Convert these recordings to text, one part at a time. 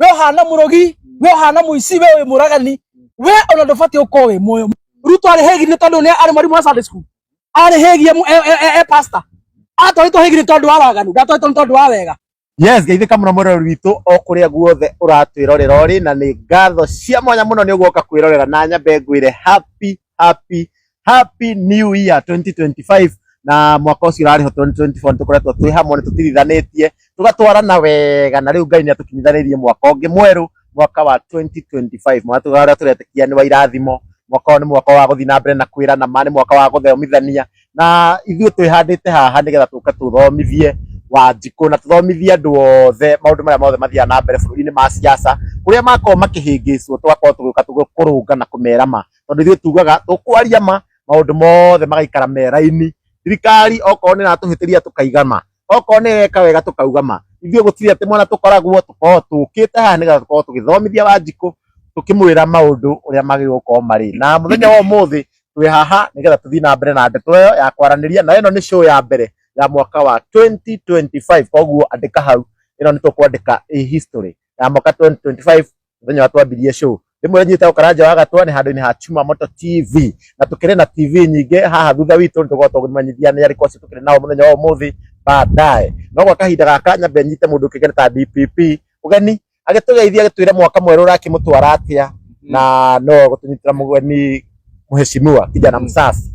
We ũhana mũrogi, we ũhana mũici, we wĩ mũragani, we ona ndũbatiĩ gũkorwo wĩ muoyo. Ruto arĩ Hague nĩ tondũ nĩ arĩ mwarimũ wa Sunday school. Arĩ Hague e pastor. Atwarĩtwo Hague nĩ tondũ wa waganu, ndatwarĩtwo nĩ tondũ wa wega. Yes, geithĩka mũno mwĩroreri witũ o kũrĩa guothe ũratwĩrorera ũrĩ, na nĩ ngatho cia mwanya mũno nĩ ũguoka kwĩrorera, na nyambe ngwĩre happy happy happy new year 2025. Na mwaka ũcio ũrarĩ ho 2024 nĩ tũkoretwo twĩ hamwe, nĩ tũtirithanĩtie tũgatwarana wega, na rĩu Ngai nĩ atũkinyithanĩirie mwaka ũngĩ mwerũ, mwaka wa 2025, mwaka ũrĩa tũretĩkia nĩ wa irathimo. Mwaka ũyũ nĩ mwaka wa gũthiĩ na mbere na kwĩrana ma, nĩ mwaka wa gũthomithania, na ithuĩ twĩhandĩte haha nĩgetha tũke tũthomithie Wanjikũ na tũthomithie andũ othe maũndũ marĩa mothe mathiaga na mbere bũrũri-inĩ ma siasa, kũrĩa makoragwo makĩhĩngĩcwo, tũgakorwo tũgĩũka kũrũnga na kũmera ma, tondũ ithuĩ tugaga tũkwaria ma, maũndũ mothe magaikara me raini. Thirikari okorwo nĩ ĩratũhĩtĩria tũkaiga ma, okorwo nĩ ĩreka wega tũkauga ma. Ithuĩ gũtirĩ atĩ mwana tũkoragwo, tũkoragwo tũkĩte haha nĩgetha tũkorwo tũgĩthomithia Wanjikũ, tũkĩmwĩra maũndũ ũrĩa magĩrĩirwo gũkorwo marĩ. Na mũthenya wa ũmũthĩ twĩ haha nĩgetha tũthiĩ na mbere na ndeto ĩyo ya kwaranĩria, na ĩno nĩ show ya mbere ya mwaka wa 2025. Koguo andĩka hau, ĩno nĩ tũkwandĩka ĩ history ya mwaka 2025, mũthenya wa twambirie show. Rĩmwe nyitagwo Karanja wa Gatwa, nĩ handũ-inĩ ha Chuma Moto TV, na tũkĩrĩ na TV nyingĩ haha thutha witũ. Nĩ tũgũkorwo tũkĩmanyithia nĩ arĩkũ acio tũkĩrĩ nao mũthenya wa ũmũthĩ baadaye. No gwa kahinda gaka nyambe nyite mũndũ ũkĩngene ta DPP ũgeni, agĩtũgeithia, agĩtwĩra mwaka mwerũ ũrakĩmũtwara atĩa, na no gũtũnyitĩra mũgeni mheshimiwa kijana msafi.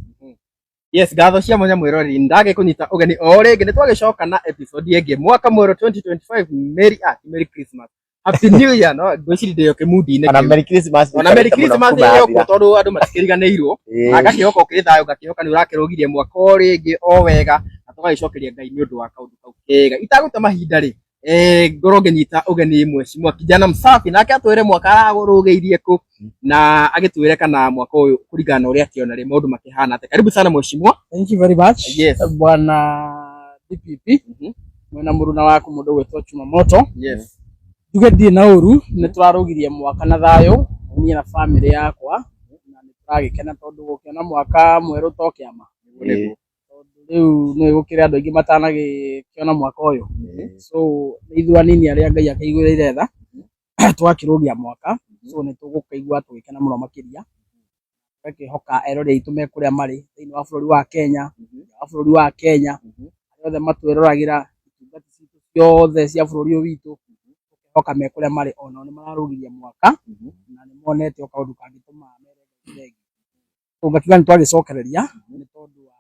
Yes, ngatho cia mwanya mwĩroreri, ndagĩkũnyita ũgeni o rĩngĩ. Nĩ twagĩcoka na episode ĩngĩ, mwaka mwerũ 2025. Merry, ah, Merry Christmas, Happy New Year. No ngwĩciria ndĩyo kĩmundi-inĩ Ona kĩu. Merry Christmas. Ona Merry Christmas ĩrĩ okuo, tondũ andũ matikĩriganĩirwo. Na ngakĩhoka ũkĩrĩ thayũ, ngakĩhoka nĩ ũrakĩrũgirie mwaka o rĩngĩ o wega, na tũgagĩcokeria Ngai nĩ ũndũ wa kaũndũ kau kega. Itagũte mahinda rĩ, ngorwo ngĩnyita ũgeni mheshimiwa kijana msafi, nake atwĩre mwaka ararũgĩirie kũ, na agĩtwĩre kana mwaka ũyũ kũringana na ũrĩa akĩona rĩ, maũndũ makĩhana atĩa. Karibu sana, mheshimiwa. Thank you very much. Yes. Bwana DPP. Mwena mũruna waku mũndũ ũgwĩtwo Chuma Moto. Njuge ndirĩ na ũru, nĩ tũrarũgirie mwaka na thayũ niĩ na famĩlĩ yakwa, na nĩ tũragĩkena tondũ gũkĩona mwaka mwerũ to kĩama. Tondũ rĩu nĩ gũkĩrĩ andũ aingĩ matanagĩkĩona mwaka ũyũ. So nĩ ithuĩ anini arĩa Ngai akĩiguĩrĩire tha twakĩrũgia mwaka, so nĩ tũgũkĩigua tũgĩkena mũno makĩria. Tũgakĩhoka eroreri aitũ me kũrĩa marĩ thĩinĩ wa bũrũri wa Kenya, nja wa bũrũri wa Kenya, arĩa othe matwĩroragĩra, itungati citũ ciothe cia bũrũri ũyũ witũ, tũkehoka me kũrĩa marĩ onao nĩ mararũgirie mwaka na nĩ monete o kaũndũ kangĩtũma mere Ngai thengiũ. So ngakiuga nĩ twagĩcokereria nĩ tondũ wa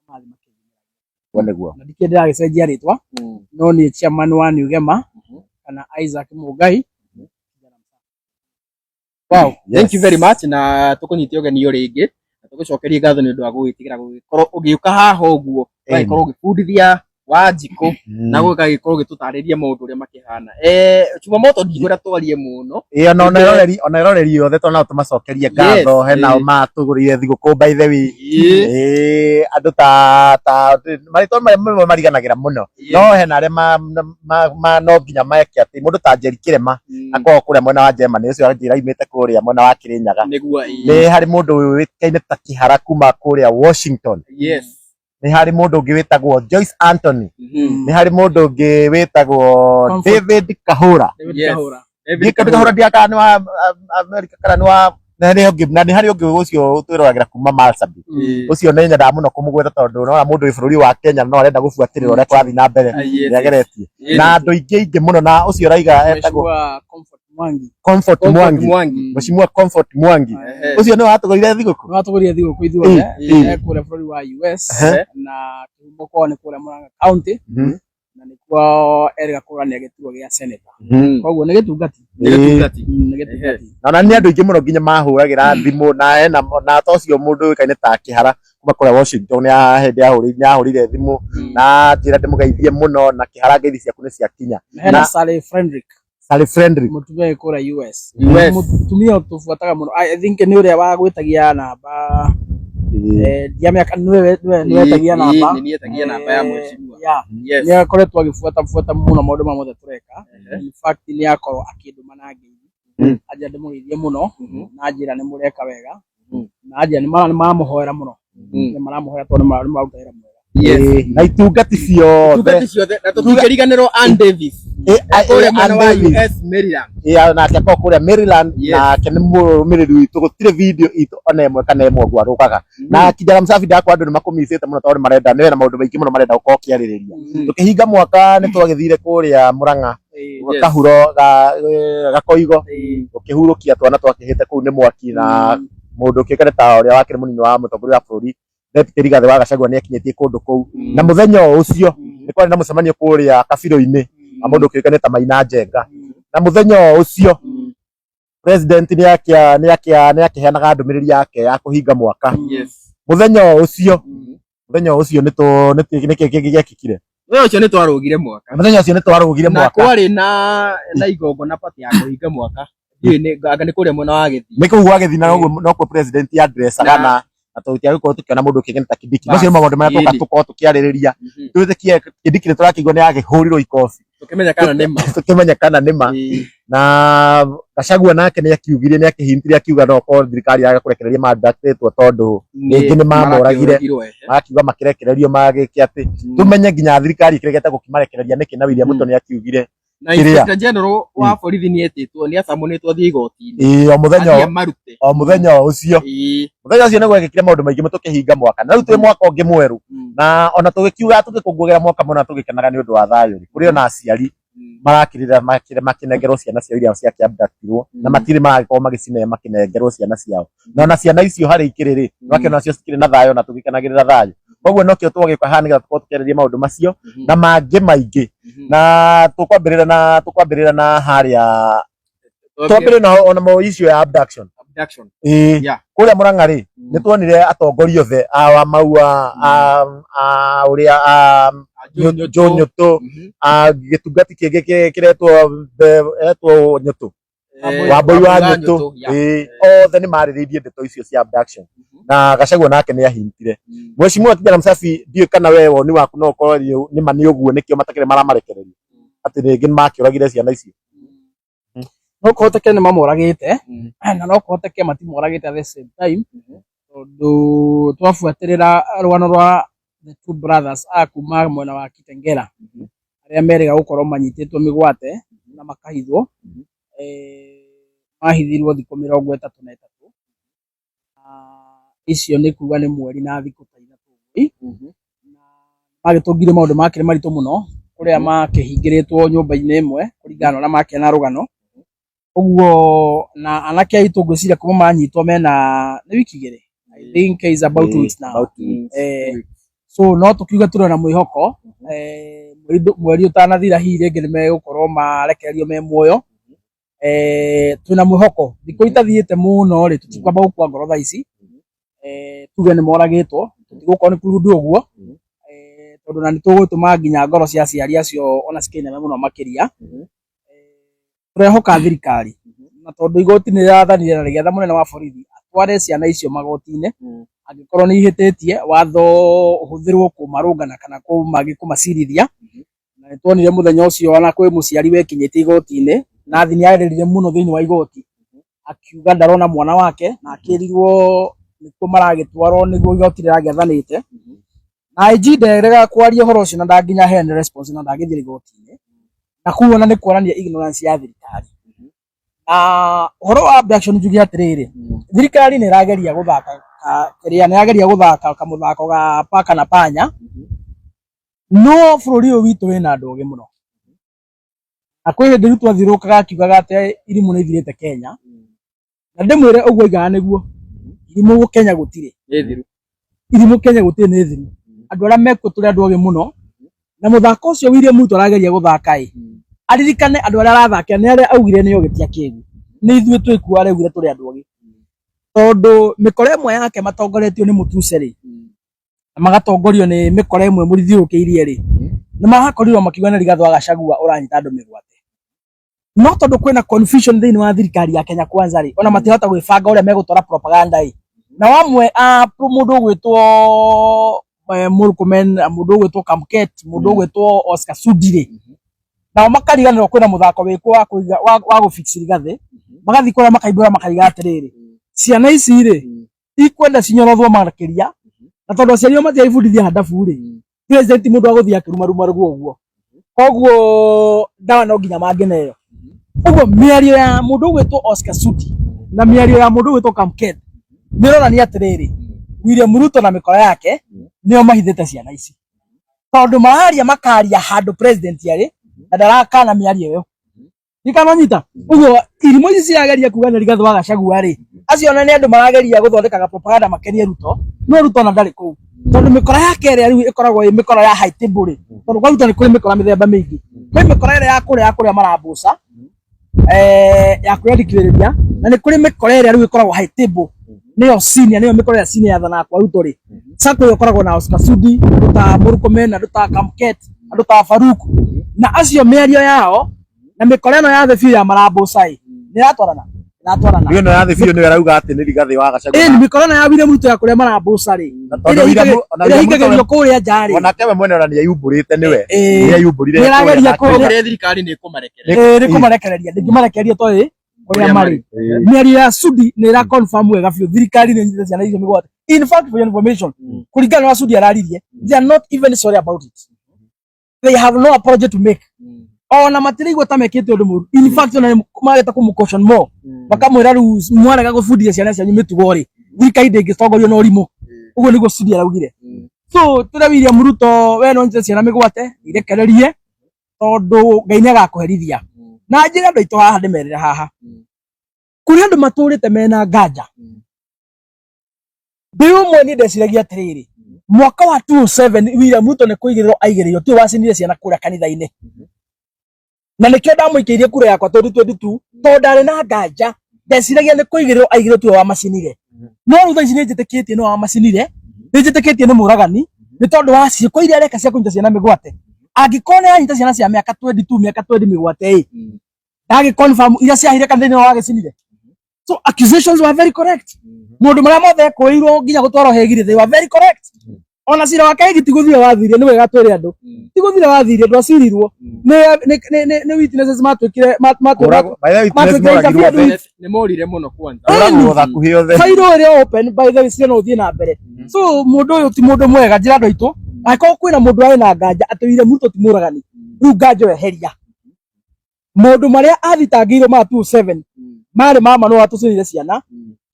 mathiĩ makĩnyumĩragia. Ũguo nĩguo. Na ndikĩrĩ ndĩragĩcenjia rĩtwa, no niĩ chairman wa New Gema kana Isaac Mũngai. Wow, thank you very much, na tũkũnyite ũgeni o rĩngĩ na tũgũcokerie ngatho nĩ ũndũ wa gũgĩtigĩra gũgĩkorwo ũgĩũka haha ũguo, ũgagĩkorwo ũgĩbundithia Wanjikũ na gũgagĩkorwo ũgĩtũtarĩria maũndũ ũrĩa makĩhana. Chuma Moto, ndikwenda twarie mũno. Ĩĩ, ona eroreri othe to no tũmacokerie ngatho. He nao matũgũrĩire thigũkũ, by the way. Ĩĩ, andũ ta marĩtwa marĩa mariganagĩra mũno, no hena arĩa no nginya meke atĩ mũndũ ta Njeri Kĩrema akoragwo kũrĩa mwena wa Germany, ũcio anjĩra aumĩte kũrĩa mwena wa Kĩrĩnyaga. Nĩ harĩ mũndũ ũĩkaine ta Kĩhara kuma kũrĩa Washington. Nĩ harĩ mũndũ ũngĩ wĩtagwo Joyce Anthony. Nĩ harĩ mũndũ ũngĩ wĩtagwo Comfort. David Kahũra. David Yes. Kahũra. David David Kahũra ndiakaga nĩ wa America kana nĩ wa na nĩ ũngĩ, na nĩ harĩ ũngĩ ũcio twĩroragĩra kuma Marsabit. Ũcio nĩ nyendaga mũno kũmũgweta tondũ nona mũndũ wĩ bũrũri wa Kenya no arenda gũbuatĩrĩra ũrĩa kũrathiĩ na mbere, nĩ ageretie na andũ aingĩ aingĩ mũno, na ũcio ũraiga etagwo Mheshimiwa Comfort Mwangi. Comfort Comfort Mwangi. Mwangi. Mheshimiwa Comfort Mwangi ũcio nĩ watũgũrire thigũkũ. Nĩ watũgũrire thigũkũ ithuothe. Kũrĩa bũrũri wa US, na kĩhumo kwao nĩ kũrĩa Murang'a County, na nĩkuo erĩga kũrania gĩturwa gĩa senator. Koguo nĩ gĩtungati. Nĩ gĩtungati. Nĩ gĩtungati. Na nĩ andũ aingĩ mũno nginya mahũragĩra thimũ, na ena na ta ũcio mũndũ ũĩkaine ta Kĩhara kuma kũrĩa Washington nĩ hĩndĩ ahũrĩire thimũ na njĩra ndĩmũgeithie mũno, na Kĩhara ngeithi ciaku nĩ ciakinya. Na hena Sally Frederick. Sally Frederick. Mũtumia wĩ kũrĩa US. US. Mũtumia ũtũbuataga mũno. I think nĩ ũrĩa wa gwĩtagia namba, ndiamenya kana nĩwe wetagia namba. Nĩ niĩ etagia namba ya mheshimiwa. Yeah. Nĩ akoretwo agĩbuata buata mũno maũndũ marĩa mothe tũreka. In fact nĩ akorwo akĩndũma na ngeithi. Anjĩra ndĩmũgeithie mũno, na anjĩra nĩ mũreka wega, na anjĩra nĩ maramũhoera mũno. Nĩ maramũhoera tondũ nĩ mararuta wĩra mwega. Yes. Ĩĩ, na itungati ciothe. Tungati ciothe na tũtingĩriganĩrwo Ann Davis Ĩ, a- kũrĩa ĩ, mwena Ann wa Davis. US Maryland. Ĩ, nake akoragwo kũrĩa Maryland. Yes. Nake nĩ mũrũmĩrĩri witũ, gũtirĩ video itũ ona ĩmwe kana ĩmwe ũguo arũgaga. Na Kijana Msafi ndakwa andũ nĩ makũmicĩte mũno tondũ nĩ marenda, nĩ wena maũndũ maingĩ mũno marenda gũkorwo ũkĩarĩrĩria. Tũkĩhinga mwaka nĩ twagĩthire kũrĩa Murang'a, Yes. kahuro ga Gakoigo, ũkĩhurũkia twana twakĩhĩte kũu nĩ mwaki, na mũndũ ũkĩũĩkaine ta ũrĩa wakĩrĩ mũnini wa mũtongoria wa bũrũri Deputy Rigathĩ wa Gachagua nĩ akinyĩtie kũndũ kũu. Na mũthenya o ũcio nĩ kwarĩ na mũcemanio kũrĩa Kabirũ-inĩ wa mũndũ ũkĩũĩkaine ta Maina Njenga. Na mũthenya o ũcio president nĩ akĩa nĩ akĩa nĩ akĩheanaga ndũmĩrĩri yake ya kũhinga mwaka. Yes. Mũthenya o ũcio, mũthenya o ũcio nĩ tũ nĩ nĩkĩ kĩngĩ gĩekĩkire? Mũthenya ũcio nĩ twarũgire mwaka. Mũthenya ũcio nĩ twarũgire Na mwaka. kwarĩ na igongona party ya kũhinga mwaka. Ndiũĩ nĩ anga nĩ kũrĩa mwena wa Gĩthii. Nĩ kũu gwa Gĩthii, na noguo nokuo president addressaga, na tũtiagĩkorwo tũkĩona mũndũ ũkĩgeni ta Kindiki. Macio nĩ maũndũ marĩa tũka tũkorwo tũkĩarĩrĩria. Twĩtĩkie Kindiki nĩ tũrakĩigua nĩ agĩhũrirwo ikobi. Tũkĩmenya kana nĩ ma. Tũkĩmenya kana nĩ ma. Na Gachagua nake nĩ akiugire, nĩ akĩhintire akiuga no korwo thirikari yaga kũrekereria mandatĩtwo tondũ rĩngĩ nĩ mamoragire, makiuga makĩrekererio magĩke atĩ tũmenye nginya thirikari ĩkĩregete gũkĩmarekereria nĩkĩ. Na William Ruto nĩ akiugire Na kĩrĩa. Inspector General wa borithi nĩ etĩtwo, nĩ acamunĩtwo athiĩ igoti-inĩ. Ĩĩ, o mũthenya Athiĩ amarute. O mũthenya o ũcio. Mũthenya ũcio nĩ gwekĩkire maũndũ maingĩ tũkĩhinga mwaka, na rĩu twĩ mwaka ũngĩ mwerũ, na ona tũgĩkiuga tũgĩkũngũĩra mwaka mũno tũgĩkenaga nĩ ũndũ wa thayũ rĩ, kũrĩ ona aciari marakĩrĩra makĩnengerwo ciana ciao iria ciakĩabductirwo, na matirĩ maragĩkorwo magĩcine makĩnengerwo ciana ciao, na ona ciana icio harĩa ikĩrĩ rĩ, nĩwakĩona nacio cikĩrĩ na thayũ na tũgĩkenagĩrĩra thayũ. Koguo nokĩo twagĩũka haha nĩgetha tũkorwo tũkĩarĩrĩria maũndũ macio na mangĩ maingĩ. Na tũkwambĩrĩra na harĩa twambĩrĩre na ona mo issue ya abduction. Abduction. Ĩĩ. Kũrĩa Murang'a rĩ, nĩ tuonire atongoria othe a wa Maua, a ũrĩa a Joe Nyũtũ, a gĩtungati kĩngĩ kĩretwo etwo Nyũtũ, Wambũi wa Nyũtũ, ĩĩ, othe nĩ marĩrĩirie ndeto icio cia abduction, na Gachagua nake nĩ ahintire. Mheshimiwa Kijana Msafi, ndiũĩ kana we woni waku no ũkorwo nĩ ma nĩ ũguo nĩkĩo matakĩrĩ maramarekereria, atĩ rĩngĩ nĩ makĩũragire ciana icio? No kũhoteke nĩ mamoragĩte, na no kũhoteke matimoragĩte at the same time, tondũ twabuatĩrĩra rũgano rwa the two brothers a kuma mwena wa Kitengela arĩa merĩga gũkorwo manyitĩtwo mĩgwate na makahithwo, mahithirwo thikũ 33, icio nĩ kuga nĩ mweri na thikũ ta 3 ũguo. Magĩtũngire maũndũ makĩrĩ maritũ mũno kũrĩa makĩhingĩrĩtwo nyũmba-inĩ ĩmwe kũringana na ũrĩa makĩona rũgano ũguo. Na anake aitũ ngwĩciria kuma manyitwo mena nĩ wiki 2, I think is about 2 weeks now. About 2 weeks. So no tũkiuge tũrĩ na mwĩhoko, mweri ũtanathira hihi rĩngĩ nĩ megũkorwo marekererio me muoyo. Twĩna mwĩhoko thikũ itathiĩte mũno rĩ, tũtikwamba gũkua ngoro thaa ici, tuge nĩ moragĩtwo, tũtigũkorwo nĩ kurundu ũguo, tondũ na nĩ tũgũtũma nginya ngoro cia aciari acio ona cikĩiname mũno makĩria. Tũrehoka thirikari, na tondũ igoti nĩ rĩrathanire na rĩgĩatha mũnene wa borithi atware ciana icio magoti-inĩ, angĩkorwo nĩ ihĩtĩtie watho ũhũthĩrwo kũmarũnga na kana kũmacirithia. Na nĩ tuonire mũthenya ũcio ona kwĩ mũciari wekinyĩtie igoti-inĩ na thi nĩ arĩrire mũno thĩinĩ wa igoti akiuga ndarona mwana wake, na akĩrirwo nĩkuo maragĩtwarwo nĩguo igoti rĩragĩathanĩte, na IG nderegaga kwaria ũhoro ũcio na ndanginya heane response na ndagĩthiĩ igoti-inĩ, na kũu ona nĩ kuonania ignorance ya thirikari. Na ũhoro wa abduction, njuge atĩrĩrĩ, thirikari nĩ ĩrageria gũthaka kĩrĩa nĩ ĩrageria gũthaka kamũthako ga paka na panya, no bũrũri ũyũ witũ wĩna andũ ogĩ mũno, na kwĩ hĩndĩ rĩu twathiũrũrũkaga akiugaga atĩ irimũ nĩ ithirĩte Kenya, na ndĩmwĩre ũguo aigaga nĩguo irimũ Kenya gũtirĩ. Nĩ thiru. Irimũ Kenya gũtirĩ, nĩ thiru. Andũ arĩa mekuo tũrĩ andũ ogĩ mũno, na mũthako ũcio William Ruto arageria gũthaka ĩ, aririkane andũ arĩa arathakĩra nĩ arĩa augire nĩ ogĩ ti akĩgu, nĩ ithuĩ twĩkuo araugire tũrĩ andũ ogĩ, tondũ mĩkora ĩmwe yake matongoretio nĩ Mũtuse rĩ, na magatongorio nĩ mĩkora ĩmwe mũrithiũrũkĩirie rĩ, nĩ marakorirwo makiuga nĩ Rigathĩ wa Gachagua ũranyita andũ mĩgwate. No tondũ kwĩna confusion thĩinĩ wa thirikari ya Kenya Kwanza rĩ, ona matirahota gwĩbanga ũrĩa megũtwara propaganda ĩ. Na wamwe a mũndũ ũgwĩtwo Murkomen, mũndũ ũgwĩtwo Kamket, mũndũ ũgwĩtwo Oscar Sudi rĩ, nao makariganĩrwo kwĩna mũthako wĩkuo wa kũiga wa gũfix Rigathĩ, magathiĩ kũrĩa makaimbũra makaiga atĩrĩrĩ, ciana ici rĩ ikwenda cinyorothwo makĩria, na tondũ aciari ao matiraibundithia handabu rĩ. President mundu aguthia akirumaruma ruguo uguo. Koguo ndawa no nginya mangĩneo. Ũguo mĩario ya mũndũ ũgwĩtwo Oscar Sudi na mĩario ya mũndũ ũgwĩtwo Kamket nĩ ĩronania atĩrĩrĩ, William Ruto na mĩkora yake nĩo mahithĩte ciana ici, tondũ mararia makaria handũ president arĩ na ndarakana mĩario ĩyo. Ndikanonyita ũguo irimũ ici cirageria kuga nĩ Rigathĩ wa Gachagua rĩ, acio ona nĩ andũ marageria gũthondekaga propaganda makenie Ruto, no Ruto ona ndarĩ kũu, tondũ mĩkora yake ĩrĩa rĩu ĩkoragwo ĩ mĩkora ya high table rĩ, tondũ kwa Ruto nĩ kũrĩ mĩkora mĩthemba mĩingĩ. Kwĩ mĩkora ĩrĩa ya kũrĩa ya kũrĩa marambuca, ya kwĩyandĩkithĩrĩria, na nĩ kũrĩ mĩkora ĩrĩa rĩu ĩkoragwo high table, nĩyo senior, nĩyo mĩkora ĩrĩa senior yathanaga kwa Ruto rĩ. Sacco ĩyo ĩkoragwo na Oscar Sudi, andũ ta Murkomen, andũ ta Kamket, andũ ta Faruk, na acio mĩario yao na mĩkora ĩno ya thĩ biũ ya marambuca ĩ nĩ ĩratwarana, ĩratwarana. Ĩno ya thĩ biũ nĩyo ĩrauga atĩ nĩ Rigathĩ wa Gachagua. Ĩni mĩkora ĩno ya William Ruto ya kũrĩa marambuca rĩ, Na tondũ ĩrĩa William- ona ĩrĩa William Ruto hingagĩrio kũrĩa nja rĩ, onake we mwene ona nĩeyumbũrĩte nĩwe. Ĩĩ. Nĩeyumbũrire Nĩ ĩrageria kũrĩa kũrĩa- Kũrĩa thirikari nĩ ĩkũmarekereria. Ĩĩ, nĩ kũmarekereria, ndĩngĩmarekereria tondũ kũrĩa Kũrĩa marĩ. Ĩĩ. Mĩario ya Sudi nĩ ĩra confirm wega biũ thirikari nĩ ĩnyitĩte ciana icio mĩgwate. In fact, for your information, kũringana na ũrĩa Sudi araririe, they are not even sorry about it. They have no apology to make. Ona matiraigua ta mekĩte ũndũ mũru. In fact, ona nĩ magĩte kũmũ caution more. Makamwĩra rĩu mwarega gũbundithia ciana cianyu mĩtugo rĩ, thirikari ndĩngĩtongorio na ũrimũ. Ũguo nĩguo Sudi araugire. So tũre William Ruto, we no nyite ciana mĩgwate irekererie, tondũ Ngai nĩ agakũherithia. Na njĩre andũ aitũ haha, ndĩmerĩre haha, kũrĩ andũ matũrĩte mena nganja. Ndĩ ũmwe niĩ ndeciragia atĩrĩrĩ, mwaka wa 2007 William Ruto nĩ kũigĩrĩrwo aigĩrĩirwo, tiwe wacinire ciana kũrĩa kanitha-inĩ, na nĩkĩo ndamũikĩirie kura yakwa 2022, tondũ ndarĩ na nganja, ndeciragia nĩ kũigĩrĩrwo aigĩrĩrwo, tiwe wamacinire. No rĩu thaa ici nĩ njĩtĩkĩtie nĩ wamacinire, nĩ njĩtĩkĩtie nĩ mũragani, nĩ tondũ wa ciĩko iria areka cia kũnyita ciana mĩgwate. Angĩkorwo nĩ aranyita ciana cia mĩaka 22, mĩaka 20 mĩgwate ĩ, ndagĩ confirm iria ciahire kanitha-inĩ wagĩcinire. So accusations were very correct. Maũndũ marĩa mothe ekũĩirwo nginya gũtwarwo hegiri, they were very correct. Ona cira wake hegi ti gũthira wathirie, nĩ wega twĩre andũ ti gũthira wathirie, ndwacirirwo nĩ witnesses matuĩkire Kũragwo- by the way, witness matuĩkire moragirwo interfered othe. with. Nĩ morire mũno kwanza. Kũragwo hakuhĩ othe. Fairo ĩrĩ open, by the way, cira no ũthiĩ na mbere. So mũndũ ũyũ ti mũndũ mwega. Njĩra andũ aitũ, angĩkorwo kwĩna mũndũ arĩ na nganja atĩ William Ruto ti mũragani, rĩu nganja ĩyo eheria. Maũndũ marĩa athitangĩirwo ma 27 marĩ mama no atũcinire ciana,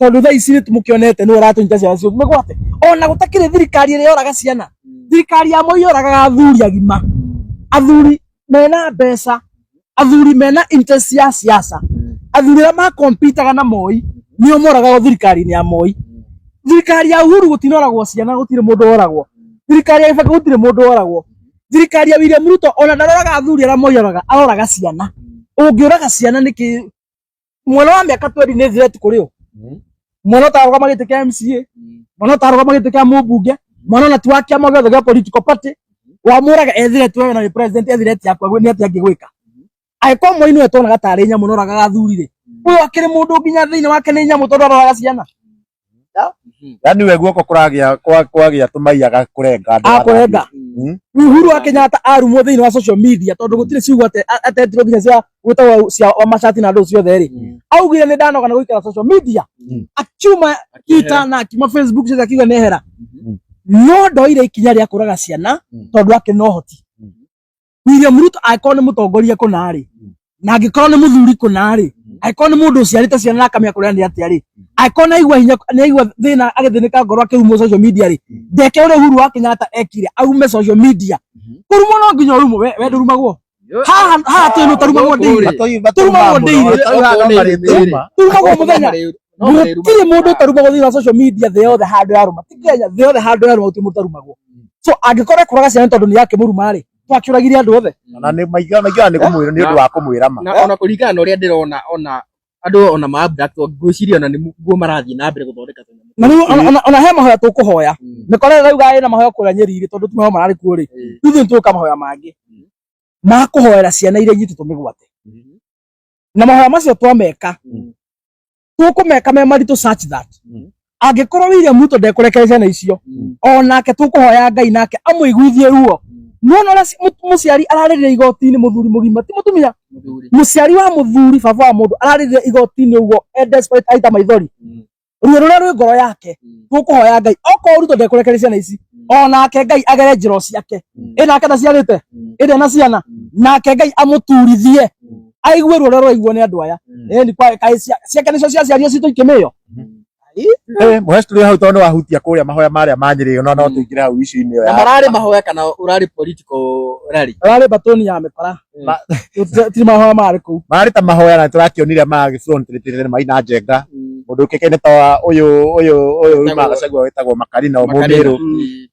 tondũ thaa ici nĩ tũmũkĩonete nĩwe ũratũnyita ciana cio mĩgwate, ona gũtakĩrĩ thirikari ĩrĩa yoraga ciana. Thirikari ya Moi yoragaga athuri agima, athuri mena mbeca, athuri mena interest ya siasa, athuri arĩa makompitaga na Moi nĩo moragagwo thirikari-inĩ ya Moi. Thirikari ya Uhuru gũtinoragwo ciana, gũtirĩ mũndũ woragwo. Thirikari ya Kibaki gũtirĩ mũndũ woragwo. Thirikari ya William Ruto ona ndaroraga athuri arĩa Moi aroraga, aroraga ciana. Ũngĩũraga ciana nĩkĩ? Mwana wa mĩaka 20 nĩ threat kũrĩ ũ? Mwana ũtarũgama gĩtĩ kĩa MCA, mwana ũtarũgama gĩtĩ kĩa mũmbunge, mwana ona ti wa kĩama gĩothe gĩa political party, wamũraga e threat wewe, na nĩ president e threat yaku, nĩ atĩa angĩgwĩka? Angĩkorwo Moi nĩwe tuonaga tarĩ nyamũ noraga athuri rĩ, ũyũ akĩrĩ mũndũ nginya thĩinĩ wake nĩ nyamũ, tondũ aroraga ciana. Yaani we guoko kũragĩa kwagĩa tũmaiyaga kũrenga andũ. Akũrenga. Uhuru wa Kenyatta arumwo thĩinĩ wa social media, tondũ gũtirĩ ciugo atetirwo nginya cia gwĩtagwo cia wa macati na andũ ciothe rĩ, augire nĩ ndanoga na gũikara social media, akiuma Twitter na akiuma Facebook ciothe, akiuga nehera, no ndoire ikinya rĩa kũraga ciana tondũ akĩrĩ na ũhoti. William Ruto angĩkorwo nĩ mũtongoria kũna rĩ, na angĩkorwo nĩ mũthuri kũna rĩ, angĩkorwo nĩ mũndũ ũciarĩte ciana na akamenya kũrĩa nĩ atĩa rĩ, angĩkorwo nĩ aigua hinya, nĩ aigua thĩna, agĩthĩnĩka ngoro akĩrumwo social media rĩ, ndeke ũrĩa Uhuru wa Kenyatta ekire, aume social media. Kũrumwo no nginya ũrumwo, we ndũrumagwo haha haha twĩ, nũ tarumagwo ndĩire? Turumagwo ndĩire. Turumagwo mũthenya. Gũtirĩ mũndũ ũtarumagwo thĩinĩ wa social media thĩ yothe handũ yarũma, ti Kenya, thĩ yothe handũ yarũma gũtirĩ mũndũ ũtarumagwo. So angĩkorwo ekũraga ciana tondũ nĩ akĩmũruma rĩ, twakĩũragire andũ othe. Ona nĩ maigaga maigaga nĩ kũmwĩra nĩ ũndũ wa kũmwĩra ma. Na ona kũringana na ũrĩa ndĩrona, ona andũ ona ma abduct, ngwĩciria ona nĩguo marathiĩ na mbere gũthondeka tũnyamũ. Na rĩu ona he mahoya tũkũhoya, mĩkora ĩrĩa rauga ĩna mahoya kũrĩa Nyeri rĩ, tondũ ti mahoya mararĩ kuo rĩ, rĩu ithuĩ nĩtũgũka mahoya mangĩ ma kũhoera ciana iria inyitĩtwo mĩgwate, na mahoya macio twameka tũkũmeka me maritũ such that angĩkorwo William Ruto ndekũrekereria ciana icio, onake tũkũhoya Ngai nake amũiguithie ruo. Nĩwona ũrĩa mũciari ararĩrĩra igoti-inĩ, mũthuri mũgima, ti mũtumia, mũciari wa mũthuri, baba wa mũndũ ararĩrĩra igoti-inĩ ũguo e desperate, aita maithori, ruo rũrĩa rwĩ ngoro yake. Tũkũhoya Ngai okorwo Ruto ndekũrekereria ciana ici. Onake Ngai agere njĩra ciake. Ĩ nake ndaciarĩte, ĩ na ciana, nake Ngai amũturithie aigue ruo rũrĩa rũraiguo nĩ andũ aya. Ĩ kwa kaĩ ciake nĩcio ciaciario citũ ikĩmĩo. Mũhesh tũrĩ hau tondũ nĩwahutia kũrĩa mahoya marĩa ma Nyĩrĩ no no tũingĩre hau issue-inĩ ĩyo Na mararĩ mahoya kana ũrarĩ political rally? Ũrarĩ batoni ya mĩkora. Ti mahoya marĩ kũu. Mararĩ ta mahoya na tũrakĩonire magĩfront Maina Njenga, mũndũ ũkĩkaine ta ũyũ ũyũ ũyũ umaga Gachagua wĩtagwo Makarina Mũmĩrũ.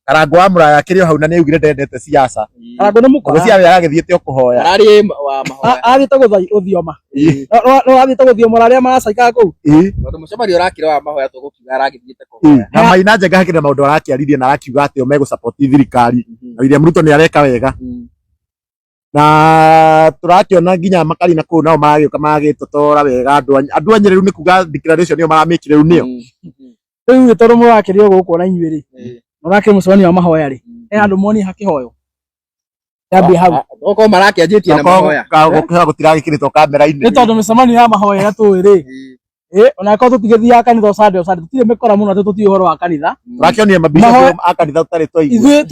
Karangũ wa Mũraya akĩrĩ o hau na nĩaugire ndendete siasa. Karangũ nĩ mũkora. Ngũcia we agagĩthiĩte o kũhoya. Mararĩ wa mahoya. Athiĩte gũthioma. No athiĩte gũthiomora arĩa maracaikaga kũu. Tondũ mũcemanio ũrakĩrĩ wa mahoya tũgũkiuga aragĩthiĩte kũhoya. Na Maina Njenga hakĩrĩ na maũndũ arakĩaririe na arakiuga atĩ o megũ-support thirikari na William Ruto nĩ areka wega. Na tũrakĩona nginya Makarina kũu nao maragĩũka magagĩtotora wega andũ a Nyĩrĩ rĩu nĩ kuga declaration ĩyo maramĩkire rĩu nĩyo. Rĩu rĩ tondũ mũrakĩrĩ o gũkũ na inyuĩ rĩ, mũrakĩrĩ mũcemanio wa mahoya rĩ, he handũ muonire hakĩhoywo? Yambie hau. Okorwo marakĩanjĩtie na mahoya. Gũkĩhoya gũtiragĩkĩrĩtwo kamera-inĩ. Nĩ tondũ mĩcemanio ya mahoya ĩrĩa tũĩ rĩ, onakorwo tũtigĩthiaga kanitha o Sunday o Sunday, tũtirĩ mĩkora mũno atĩ tũtiũĩ ũhoro wa kanitha. Tũrakĩonire mabishop a kanitha tũtarĩ twaigua.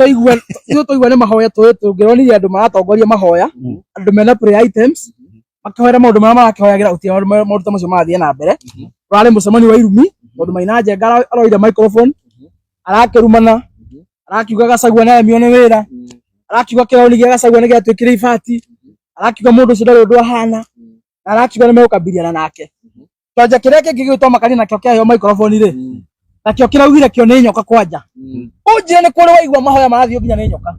Ithuĩ twaigua nĩ mahoya tũĩ, tũngĩronire andũ maratongoria mahoya, andũ mena prayer items, makĩhoera maũndũ marĩa marakĩhoyagĩra, gũtirĩ maũndũ ta macio marathiĩ na mbere. Ũrarĩ mũcemanio wa irumi, tondũ Maina Njenga aroire microphone, arakĩrumana, arakiuga Gachagua nĩ aremirwo nĩ wĩra, arakiuga kĩrauni gĩa Gachagua nĩ gĩatuĩkire ibati, arakiuga mũndũ ũcio ndarĩ ũndũ ahana, na arakiuga nĩ megũkabiliana nake. Kĩonja kĩrĩa kĩngĩ gĩgwĩtwo Makarina nakĩo kĩaheo microphone rĩ, nakĩo kĩraugire kĩo nĩ nyoka kwanja. Ũnjĩre nĩ kũrĩ waigua mahoya marathiĩ nginya nĩ nyoka.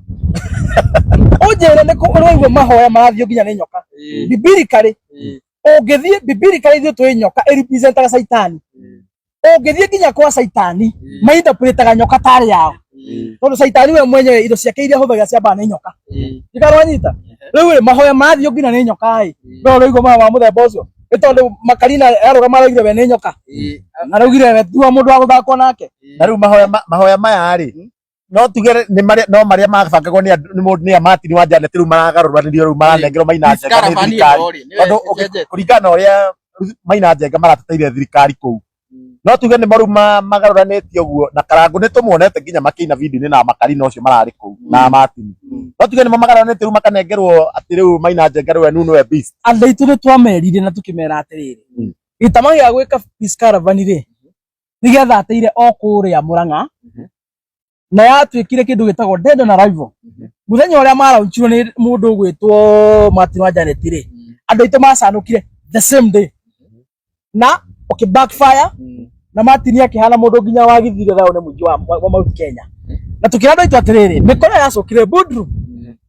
Ũnjĩre nĩ kũrĩ waigua mahoya marathiĩ nginya nĩ nyoka. Biblically, ũngĩthiĩ biblically ithuĩ twĩ nyoka ĩrepresentaga Caitani. Ũngĩthiĩ nginya kwa Caitani, mainterpretaga nyoka tarĩ yao. Tondũ Caitani we mwenyewe indo ciake iria ahũthagĩra ciambaga nĩ nyoka. Ikarwanyita. Rĩu rĩ mahoya marathiĩ nginya nĩ nyoka ĩ. No ũraigua mahoya ma mũthemba ũcio. Nĩ tondũ Makarina arũgama araugire we nĩ nyoka. Na araugire we ti wa mũndũ wa gũthakwo nake. Na rĩu mahoya maya rĩ, no tuge nĩ marĩa no marĩa mabangagwo nĩ andũ nĩ a Martin wa Janet rĩu maragarũranĩrio rĩu maranengerwo Maina Njenga nĩ thirikari. Tondũ kũringana na ũrĩa Maina Njenga marateteire thirikari kũu, no tuge nĩ maru magarũranĩtie ũguo. Na Karangũ nĩ tũmuonete nginya makĩina video-inĩ na Makarina ũcio mararĩ kũu na Martin. No tuge nĩmo magarũranĩtie rĩu makanengerwo atĩ rĩu Maina Njenga rĩu we nĩwe beast. Andũ aitũ nĩ twamerire na tũkĩmera atĩrĩrĩ, gĩtama gĩa gwĩka peace caravan rĩ, nĩ gĩathatĩire o kũrĩa Mũrang'a, na yatuĩkire kĩndũ gĩtagwo dead on arrival. Mũthenya ũrĩa maraunchirwo nĩ mũndũ ũgwĩtwo Martin wa Janet rĩ, andũ aitũ macanũkire the same day na ũkĩ backfire, na Martin akĩhana mũndũ nginya wagithire thayũ nĩ mũingĩ wa Mount Kenya. Na tũkĩra andũ aitũ atĩrĩrĩ, mĩkora yacokire boardroom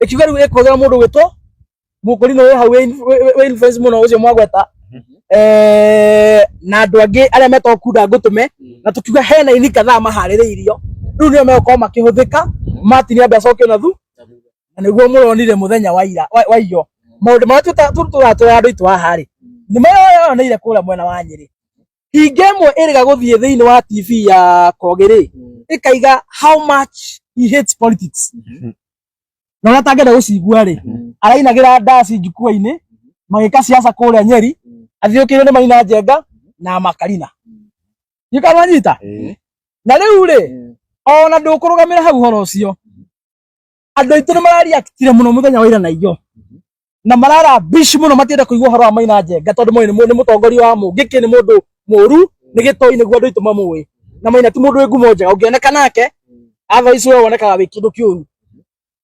ĩkiuga rĩu ĩkũhũthĩra mũndũ ũgwĩtwo Mũkũrinũ wĩ hau wĩ influence mũno ũcio mwagweta, na andũ angĩ arĩa metagwo kunda ngũtũme, na tũkiuga hena aini kadhaa maharĩrĩirio rĩu nĩo megũkorwo makĩhũthĩka. Martin ambe acokio na thu, na nĩguo mũronire mũthenya wa ira wa iyo. Maũndũ marĩa tũratwĩra andũ aitũ haha rĩ, nĩ mayoneire kũrĩa mwena wa Nyĩrĩ. Hinga ĩmwe ĩrĩga gũthiĩ thĩinĩ wa TV ya Kogĩ rĩ, ĩkaiga how much he hates politics, na ũrĩa atangĩenda gũcigua rĩ, arainagĩra ndaci njukua-inĩ magĩka siasa kũrĩa Nyeri, athiũkĩirwo nĩ Maina Njenga na Makarina. Nĩkarwanyita. Na rĩu rĩ, ona ndũkũrũgamĩra hau ũhoro ũcio, andũ aitũ nĩ marareactire mũno mũthenya wa ira na iyo, na marara bish mũno, matienda kũigua ũhoro wa Maina Njenga tondũ moĩ nĩ mũtongoria wa mũngĩkĩ, nĩ mũndũ mũru, nĩ gĩtoi nĩguo andũ aitũ mamũĩ. Na Maina ti mũndũ wĩ ngumo njega, ũngĩoneka nake atha icio we wonekaga wĩ kĩndũ kĩũru.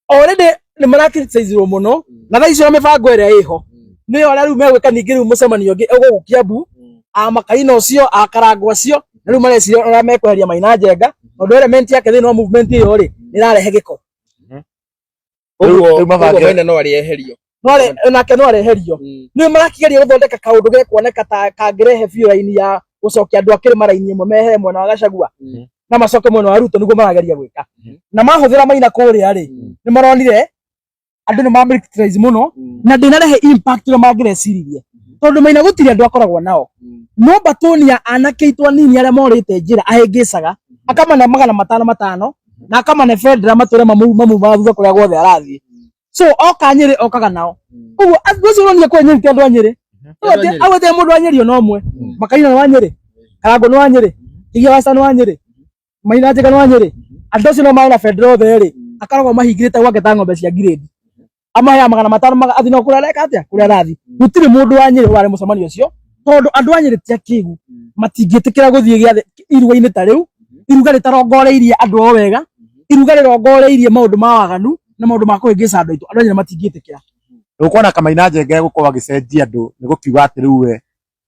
Already nĩ maracriticizirwo mũno, na thaa icio mĩbango ĩrĩa ĩho nĩyo arĩa rĩu megwĩka. Ningĩ rĩu mũcemanio ũngĩ ũgũkũ Kiambu, a Makarina ũcio, a Karangũ acio, na rĩu mareciria ũrĩa mekweheria Maina Njenga, tondũ element yake thĩinĩ wa movement ĩyo rĩ, nĩ ĩrarehe gĩko. Ũguo Rĩu mabange- ũguo Maina no arĩeherio. Nake no areherio. Nĩ marakĩgeria gũthondeka kaũndũ gekuoneka ta kangĩrehe biũ raini ya gũcokia andũ a kĩrĩma raini ĩmwe, mehere mwena wa Gachagua na macoke mwena wa Ruto. Nĩguo marageria gwĩka. Na mahũthĩra Maina kũrĩa rĩ, nĩ maronire andũ nĩ mamĩcriticize mũno na ndĩnarehe impact ũrĩa mangĩreciririe, tondũ Maina gũtirĩ andũ akoragwo nao, no batoni ya anake aitũ anini arĩa morĩte njĩra ahĩngĩcaga, akamane 500 500 na akamane bendera matũre mamumaga thutha kũrĩa guothe arathiĩ. So oka Nyĩrĩ okaga nao ũguo andũ acio ũronire kũrĩa Nyĩrĩ ti andũ a Nyĩrĩ. Agwetire mũndũ wa Nyĩrĩ ona ũmwe? Makarina nĩ wa Nyĩrĩ, Karangũ nĩ wa Nyĩrĩ, Kĩgia wa nĩ wa Nyĩrĩ, Maina Njenga nĩ wa Nyĩrĩ. Andũ acio no marĩ na bendera othe rĩ, akoragwo mahingĩrĩte gwake ta ng'ombe cia ngirĩndi, amaheaga 500 agathiĩ no kũrĩa areka atĩa, kũrĩa arathiĩ. Gũtirĩ mũndũ wa Nyĩrĩ ũrarĩ mũcemanio ũcio, tondũ andũ a Nyĩrĩ ti akĩgu, matingĩtĩkĩra gũthiĩ gĩathĩ iruga-inĩ ta rĩu, iruga rĩtarongoreirie andũ o wega, iruga rĩrongoreirie maũndũ ma waganu na maũndũ ma kũhĩngĩca andũ aitũ. Andũ a Nyĩrĩ matingĩtĩkĩra. Ũkuona Kamaina Njenga egũkorwo agĩcenjia andũ nĩ gũkiuga atĩ rĩu we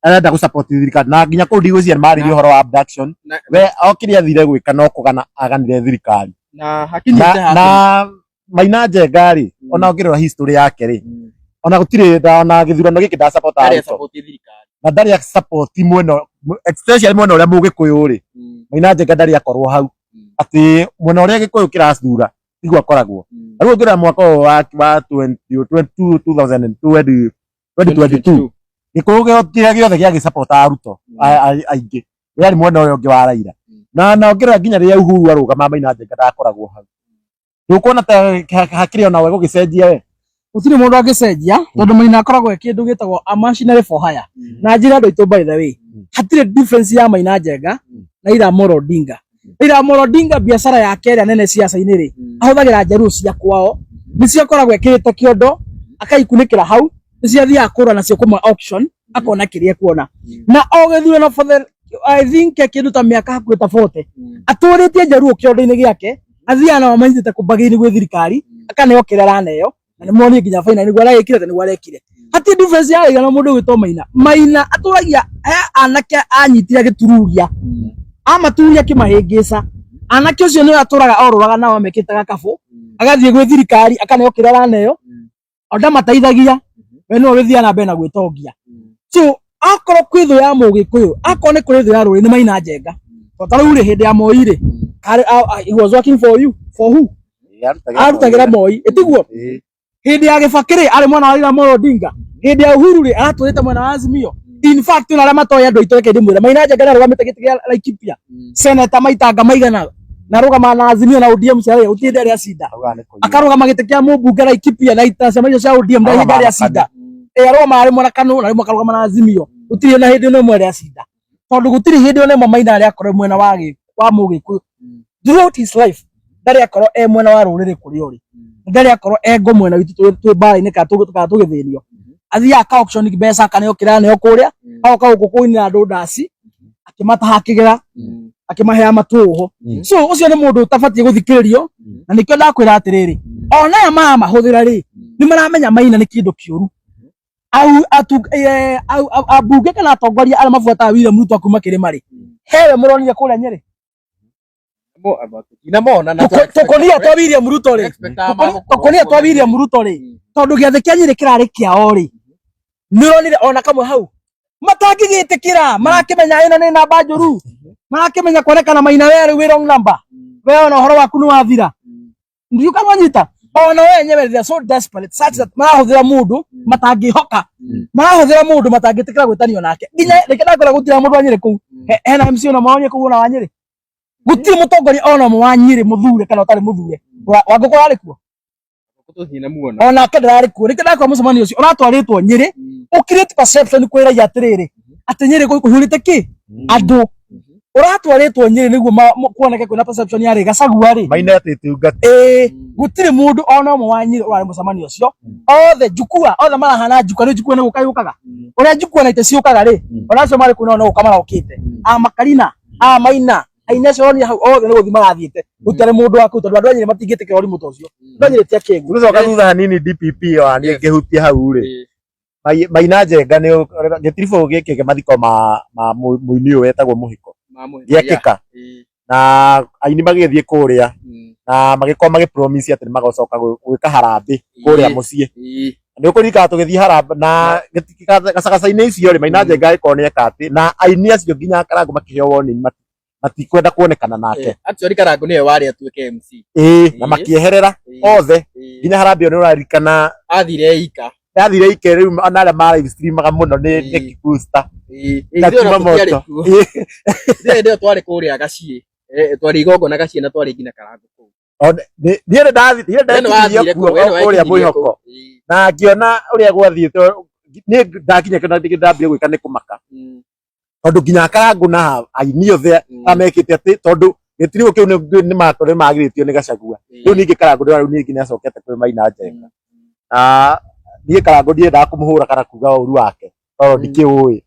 arenda gũ support thirikari, na nginya kũu ndigwĩciria nĩ marĩrie ũhoro wa abduction. We o kĩrĩa athire gwĩka no kũgana aganire thirikari. Na hakinyĩte Na, na Maina Njenga rĩ, ona ũngĩrora history yake rĩ, ona gũtirĩ ona gĩthurano gĩkĩ nda support ndarĩ support thirikari, na ndarĩ support mwena, especially mwena ũrĩa mũgĩkũyũ rĩ, Maina Njenga ndarĩ akorwo hau atĩ mwena ũrĩa gĩkũyũ kĩracura tiguo akoragwo. Rĩu ũngĩrora mwaka ũyũ wa 2022 gĩkũyũ kĩrĩa gĩothe gĩagĩsapota Ruto aingĩ we arĩ mwena ũyũ ũngĩ wa Raila, na ũngĩrora nginya rĩrĩa Uhuru arũgama Maina Njenga ndakoragwo hau. Ndũkuona ta hakĩrĩ ona we gũgĩcenjia we? Gũtirĩ mũndũ angĩcenjia, tondũ Maina akoragwo e kĩndũ gĩtagwo a machinery for hire. Na njĩra andũ aitũ, by the way, hatirĩ difference ya Maina Njenga na Raila Amolo Odinga. Raila Amolo Odinga biacara yake ĩrĩa nene ciaca-inĩ rĩ, ahũthagĩra njaruo cia kwao, nĩcio akoragwo ekĩrĩte kĩondo, akaikunĩkĩra hau, nĩcio athiaga kũgũra nacio kũma auction, akona kĩrĩa ekuona. Na o gĩthurano for the, I think, kĩndũ ta mĩaka hakuhĩ ta 40 atũrĩtie njaruo kĩondo-inĩ gĩake, athiaga nao manyitĩte kũmbagĩini gwĩ thirikari, akaneo kĩrĩa araneo, na nĩ monire nginya final nĩguo aragĩkire ta nĩguo arekire. Hatirĩ difference ya Raila na mũndũ ũgwĩtwo Maina. Maina atũragia he anake anyitire agĩtururia, amaturia akĩmahĩngĩca. Anake ũcio nĩwe atũraga orũraga nao amekĩte gakabũ, agathiĩ gwĩ thirikari akaneo kĩrĩa araneo, o ndamateithagia, we nĩwe ũgĩthiaga na mbere na gwĩtongia. So akorwo kwĩ thũ ya mũgĩkũyũ, akorwo nĩ kũrĩ thũ ya rũrĩrĩ, nĩ Maina Njenga. Tondũ ta rĩu rĩ, hĩndĩ ya Moi rĩ, he was working for you, for who? Arutagĩra Moi, ĩtiguo? Hĩndĩ ya Gĩbakĩ rĩ, arĩ mwena wa Raila Amolo Odinga. Hĩndĩ ya Uhuru rĩ, aratũrĩte mwena wa Azimio. In fact, ona arĩa matoĩ andũ aitũ, reke ndĩmwĩre, Maina Njenga nĩarũgamĩte gĩtĩ kĩa Laikipia seneta maitanga maigana, na arũgamaga na Azimio na ODM cia Raila, gũtirĩ hĩndĩ arĩ acinda. Akarũgama gĩtĩ kĩa mũmbunge Laikipia na ita ciama icio cia ODM, ndarĩ hĩndĩ arĩ acinda. Arũgamaga rĩmwe na KANU na rĩmwe akarũgama na Azimio, gũtirĩ na hĩndĩ ona ĩmwe arĩ acinda, tondũ gũtirĩ hĩndĩ ona ĩmwe Maina arĩ akorwo mwena wa wa mũgĩkũyũ. Throughout his life ndarĩ akorwo e mwena wa rũrĩrĩ kũrĩa ũrĩ, ndarĩ akorwo e ngo mwena witũ twĩ mbara-inĩ kana tũgĩthĩnio. Athiaga aka auction mbeca, akaneo kĩrĩa aneo kũrĩa, agoka gũkũ kũinĩra andũ ndaci, akĩmataha kĩgera, akĩmaheaga matũhũ. So ũcio nĩ mũndũ ũtabatiĩ gũthikĩrĩrio, na nĩkĩo ndakwĩra atĩrĩrĩ, ona aya maramahũthĩra rĩ, nĩ maramenya Maina nĩ kĩndũ kĩũru. Au atu au ambunge kana atongoria arĩa mabuataga William Ruto kuma kĩrĩma rĩ, hewe mũronire kũrĩa Nyĩrĩ? Tinamona na Tũkũnia twa William Ruto rĩ, tũkũnia twa William Ruto rĩ, tondũ gĩathĩ kĩa Nyĩrĩ kĩrarĩ kĩao rĩ, nĩ ũronire ona kamwe hau matangĩgĩtĩkĩra, marakĩmenya ĩno nĩ namba njũru, marakĩmenya kuonekana Maina we rĩu wĩ wrong number, we ona ũhoro waku nĩ wathira. Ndiũ kana wanyita, ona we enyewe they are so desperate such that marahũthĩra mũndũ matangĩhoka, marahũthĩra mũndũ matangĩtĩkĩra gwĩtanio nake. Nginya reke ndakwĩra, gũtirĩ mũndũ wa Nyĩrĩ kũu. Hena MC ona ũmwe wa Nyĩrĩ kũu? Ona wa Nyĩrĩ gũtirĩ mũtongoria ona ũmwe wa Nyĩrĩ, mũthure kana ũtarĩ mũthure. Wangũkũ ararĩ kuo? Onake ndararĩ kuo. Rĩngĩ ndakwĩra, mũcemanio ũcio ũratwarĩtwo Nyĩrĩ ũ create perception kwĩ raia atĩrĩrĩ, atĩ Nyĩrĩ kũihũrĩte kĩ andũ. Ũratwarĩtwo Nyĩrĩ nĩguo kuoneke kwĩna perception ya rĩ Gachagua rĩ. Maina atĩtungata. Ĩĩ, gũtirĩ mũndũ ona ũmwe wa Nyĩrĩ ũrarĩ mũcemanio ũcio. Othe njukua, othe marahana njukua. Nĩ njukua nĩ gũka yũkaga ũrĩa njukua na ite ciũkaga rĩ, ona acio marĩ kũu nao no gũka marokĩte. A Makarina, a Maina, aini acio ũronire hau othe nĩ gũthiĩ marathiĩte. Gũtiarĩ mũndũ wa kũu, tondũ andũ a Nyĩrĩ matingĩtĩkĩra ũrimũ ta ũcio. Andũ a Nyĩrĩ ti akĩgu. Tũgĩcoka thutha hanini, DPP ona niĩ ngĩhutia hau rĩ, Maina Njenga nĩ gĩtiribũ gĩkĩ kĩa mathiko ma mũini ũyũ wetagwo Mũhiko gĩekĩka, na aini magĩthiĩ kũrĩa na magĩkorwo magĩ promise atĩ nĩ magocoka gwĩka harambĩ kũrĩa mũciĩ. Nĩ ũkũririkana tũgĩthiĩ harambĩ na gacagaca-inĩ icio rĩ, Maina Njenga agĩkorwo nĩ eka atĩ na aini acio nginya Karangũ makĩheo warning matikwenda kuonekana nake. Actually Karangũ nĩwe warĩ atuĩke MC. Ĩĩ, na makĩeherera othe nginya harambĩ ĩyo. Nĩ ũraririkana? Athire ika. Yathire ike rĩu, ona arĩa ma live streamaga mũno nĩ Booster na Ithuĩ ona Chuma tũtiarĩ Moto. kuo. Ithuĩ hĩndĩ ĩyo twarĩ kũrĩa gaciĩ. Twarĩ igongona gaciĩ na twarĩ nginya Karangũ kũu. Niĩ nĩ ndathi- niĩ We nĩ ndekinyirie wathire kuo kũu, we nĩ kũrĩa wekinyirie mwĩhoko kũu. Na ngĩona ũrĩa gwathiĩte. Niĩ ndakinya kĩndũ ndambire gwĩka nĩ kũmaka, tondũ nginya Karangũ na aini othe amekĩte atĩ tondũ Gĩtiribũ kĩu nĩ magirĩtio nĩ Gachagua. Rĩu ningĩ Karangũ ndĩrona rĩu ningĩ nĩacokete kwĩ Maina Njenga. Na niĩ Karangũ ndiendaga kũmũhũra kana kuga ũru wake tondũ ndikĩũĩ.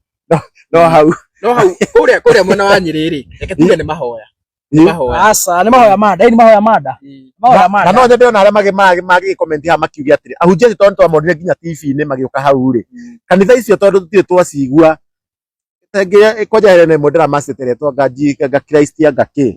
No hau No hau kũrĩa mwena wa Nyĩrĩ rĩ, reke tuge nĩ mahoya. Nĩ mahoya. Aca, nĩ mahoya manda, nĩ mahoya manda. Mahoya na manda. no nyende ona arĩa magĩgĩkomenti haha makiuge atĩrĩ, ahunjia acio tondũ nĩtwamonire nginya TV-inĩ magĩũka hau rĩ, kanitha icio tondũ tũtirĩ twacigua tengĩ kwanja hena ĩmwe ndĩramacĩte ĩretwo anga Christ anga kĩ.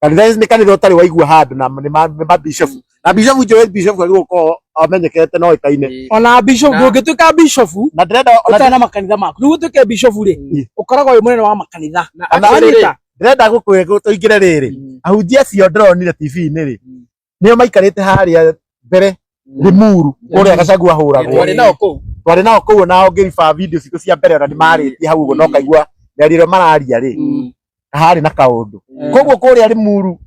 Kanitha nĩ kanitha ũtarĩ waigua handũ na nĩ mabishopu. Na bishopu njũĩ bishopu agĩrĩirwo gũkorwo amenyekete na oĩkaine. Ona bishop ndũngĩtuĩka bishop Na ndĩrenda ona ũtarĩ na makanitha maku. Nĩguo ũtuĩke bishop rĩ, ũkoragwo wĩ mũnene wa makanitha. Na Ona actually rĩ, Wanyita? ndĩrenda gũkwĩra tũingĩre rĩrĩ, ahunjia acio ndĩronire TV-inĩ rĩ, nĩo maikarĩte harĩa mbere Limuru kũrĩa Gachagua ahũragwo. Twarĩ nao kũu. Twarĩ nao kũu ona ũngĩriba video citũ cia mbere ona nĩmarĩtie hau ũguo na ũkaigua mĩario ĩrĩa mararia rĩ, harĩ na kaũndũ. Koguo kũrĩa Limuru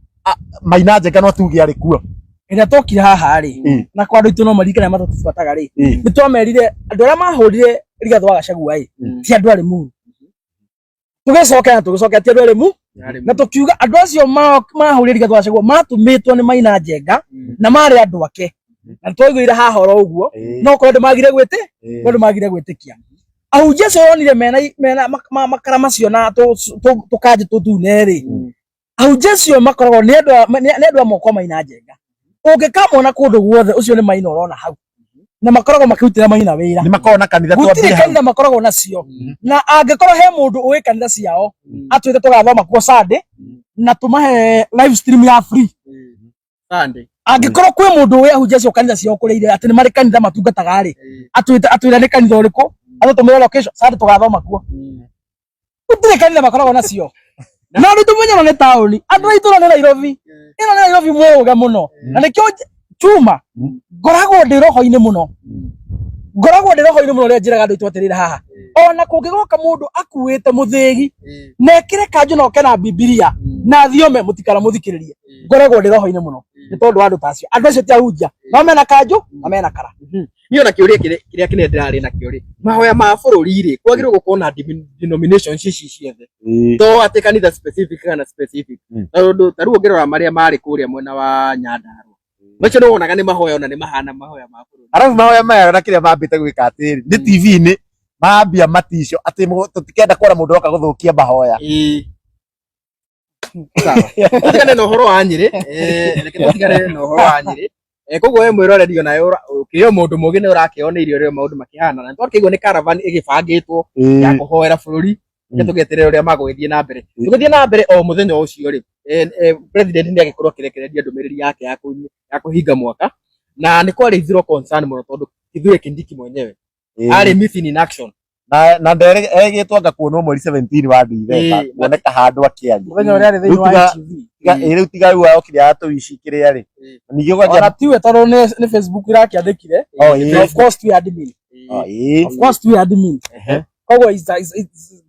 Maina Njenga no tuge arĩ kuo. Ĩrĩa twokire haha rĩ, na kwa andũ aitũ no maririkane matatũbuataga rĩ, nĩ twamerire andũ arĩa mahũrire Rigathĩ wa Gachagua ĩ, ti andũ a Limuru. Tũgĩcokera tũgĩcokera ti andũ a Limuru, na tũkiuga andũ acio mahũrire Rigathĩ wa Gachagua matũmĩtwo nĩ Maina Njenga na marĩ andũ ake. Na nĩtwaiguire haha oro ũguo, no korwo ndĩmagire gwĩtĩ, korwo ndĩmagire gwĩtĩkia. Ahunjia acio wonire mena makara macio na tũkanjũ tũtune rĩ, ahunjia acio makoragwo nĩ andũ a moko Maina Njenga. Ũngĩkamona kũndũ guothe ũcio nĩ Maina ũrona hau. Na makoragwo makĩrutĩra Maina wĩra. Nĩ makoragwo na kanitha Gũtirĩ twambie hau. kanitha makoragwo nacio. Na angĩkorwo he mũndũ ũĩ kanitha ciao, atwĩre tũgathoma kuo Sunday na tũmahe live stream ya free. Sunday. Angĩkorwo kwĩ mũndũ ũĩ ahunjia acio kanitha ciao kũrĩa irĩ atĩ nĩ marĩ kanitha matungataga rĩ, atwĩre atwĩre nĩ kanitha ũrĩkũ, atũtũmĩre location, Sunday tũgathoma kuo. Gũtirĩ kanitha makoragwo nacio. Na andũ aitũ mũnyano nĩ taũni, andũ aitũ nĩ Nairobi. Ĩno nĩ Nairobi mwĩũge mũno. Na nĩkĩo Chuma ngoragwo ndĩ roho-inĩ mũno. Ngoragwo ndĩ roho-inĩ mũno rĩrĩa njĩraga andũ aitũ atĩrĩrĩ haha. Ona kũngĩgoka mũndũ akuĩte mũthĩgi, na ekĩre kanjũ na oke na Bibilia, na thiome mũtikanamũthikĩrĩrie. Ngoragwo ndĩ roho-inĩ mũno nĩ tondũ wa andũ ta acio. Andũ acio ti ahunjia, no mena kanjũ na mena kara. Niĩ ona kĩũria kĩrĩa kĩnene ndĩrarĩ nakĩo rĩ, mahoya ma bũrũri rĩ, kwagĩrĩirwo gũkorwo na denominations ici ciothe, to atĩ kanitha specific kana specific. Tondũ ta rĩu ũngĩrora marĩa marĩ kũrĩa mwena wa Nyandarua, macio nĩ wonaga nĩ mahoya ona nĩ mahana mahoya ma bũrũri. Arabu mahoya maya na kĩrĩa mambĩte gwĩka atĩrĩ, nĩ TV-inĩ mambia maticio atĩ tũtikenda kuona mũndũ oka gũthũkia mahoya. Sawa. Tũtigane na ũhoro wa Nyĩrĩ, reke tũtigane na ũhoro wa Nyĩrĩ. Koguo we mwĩroreri onawe ũkĩrĩ o mũndũ mũgĩ nĩ ũrakĩoneire ũrĩa maũndũ makĩhana, na nĩtwakĩigua nĩ caravan ĩgĩbangĩtwo ya kũhoera bũrũri, reke tũgeterere ũrĩa magũgĩthiĩ na mbere. Tũgĩthiĩ na mbere o mũthenya ũcio rĩ, president nĩ agĩkorwo akĩrekereria ndũmĩrĩri yake ya kũhinga mwaka, na nĩ kwarĩ zero concern mũno tondũ Kithure Kindiki mwenyewe arĩ missing in action. Na ndere egĩtwo anga kuonwo mweri 17 wa December kuoneka handũ akĩaria. Mũthenya ũrĩa arĩ thĩinĩ wa NTV. Rĩu tiga rĩu okire atũici kĩrĩa rĩ. Ningĩ ũgakĩa Ona tiwe tondũ nĩ Facebook irakĩandĩkire. Of course tiwe admin. Of course tiwe admin. Koguo is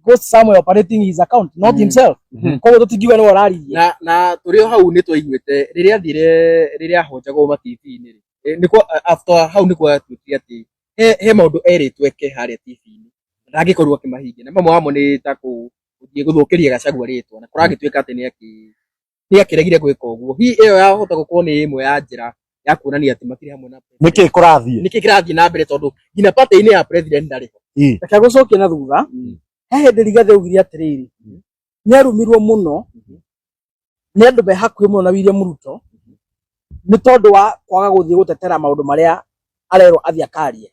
ghost somewhere operating his account, not himself. Koguo tũtingiuga nĩwe ũraririe. Na tũrĩ o hau nĩ twaiguĩte rĩrĩa athire, rĩrĩa ahonjagwo ma TV-inĩ rĩ, nĩ kwa after hau nĩ gwatuĩkire atĩ he maũndũ erĩtwo eke harĩa TV-inĩ ndangĩkorwo akĩmahingia, na mamwe wamo nĩ ta gũthiĩ gũthũkĩria Gachagua rĩtwa, na kũragĩtuĩka atĩ nĩ akĩregire gwĩka ũguo. Hihi ĩyo yahota gũkorwo nĩ ĩmwe ya njĩra ya kuonania atĩ matirĩ hamwe na president. Nĩkĩ kũrathiĩ? Nĩkĩ kĩrathiĩ na mbere tondũ nginya party-inĩ ya president ndarĩ ho. Reke gũcokie na thutha, he hĩndĩ Rigathĩ augire atĩrĩrĩ, nĩ arumirwo mũno nĩ andũ me hakuhĩ mũno na William Ruto nĩ tondũ wa kwaga gũthiĩ gũtetera maũndũ marĩa arerwo athiĩ akarie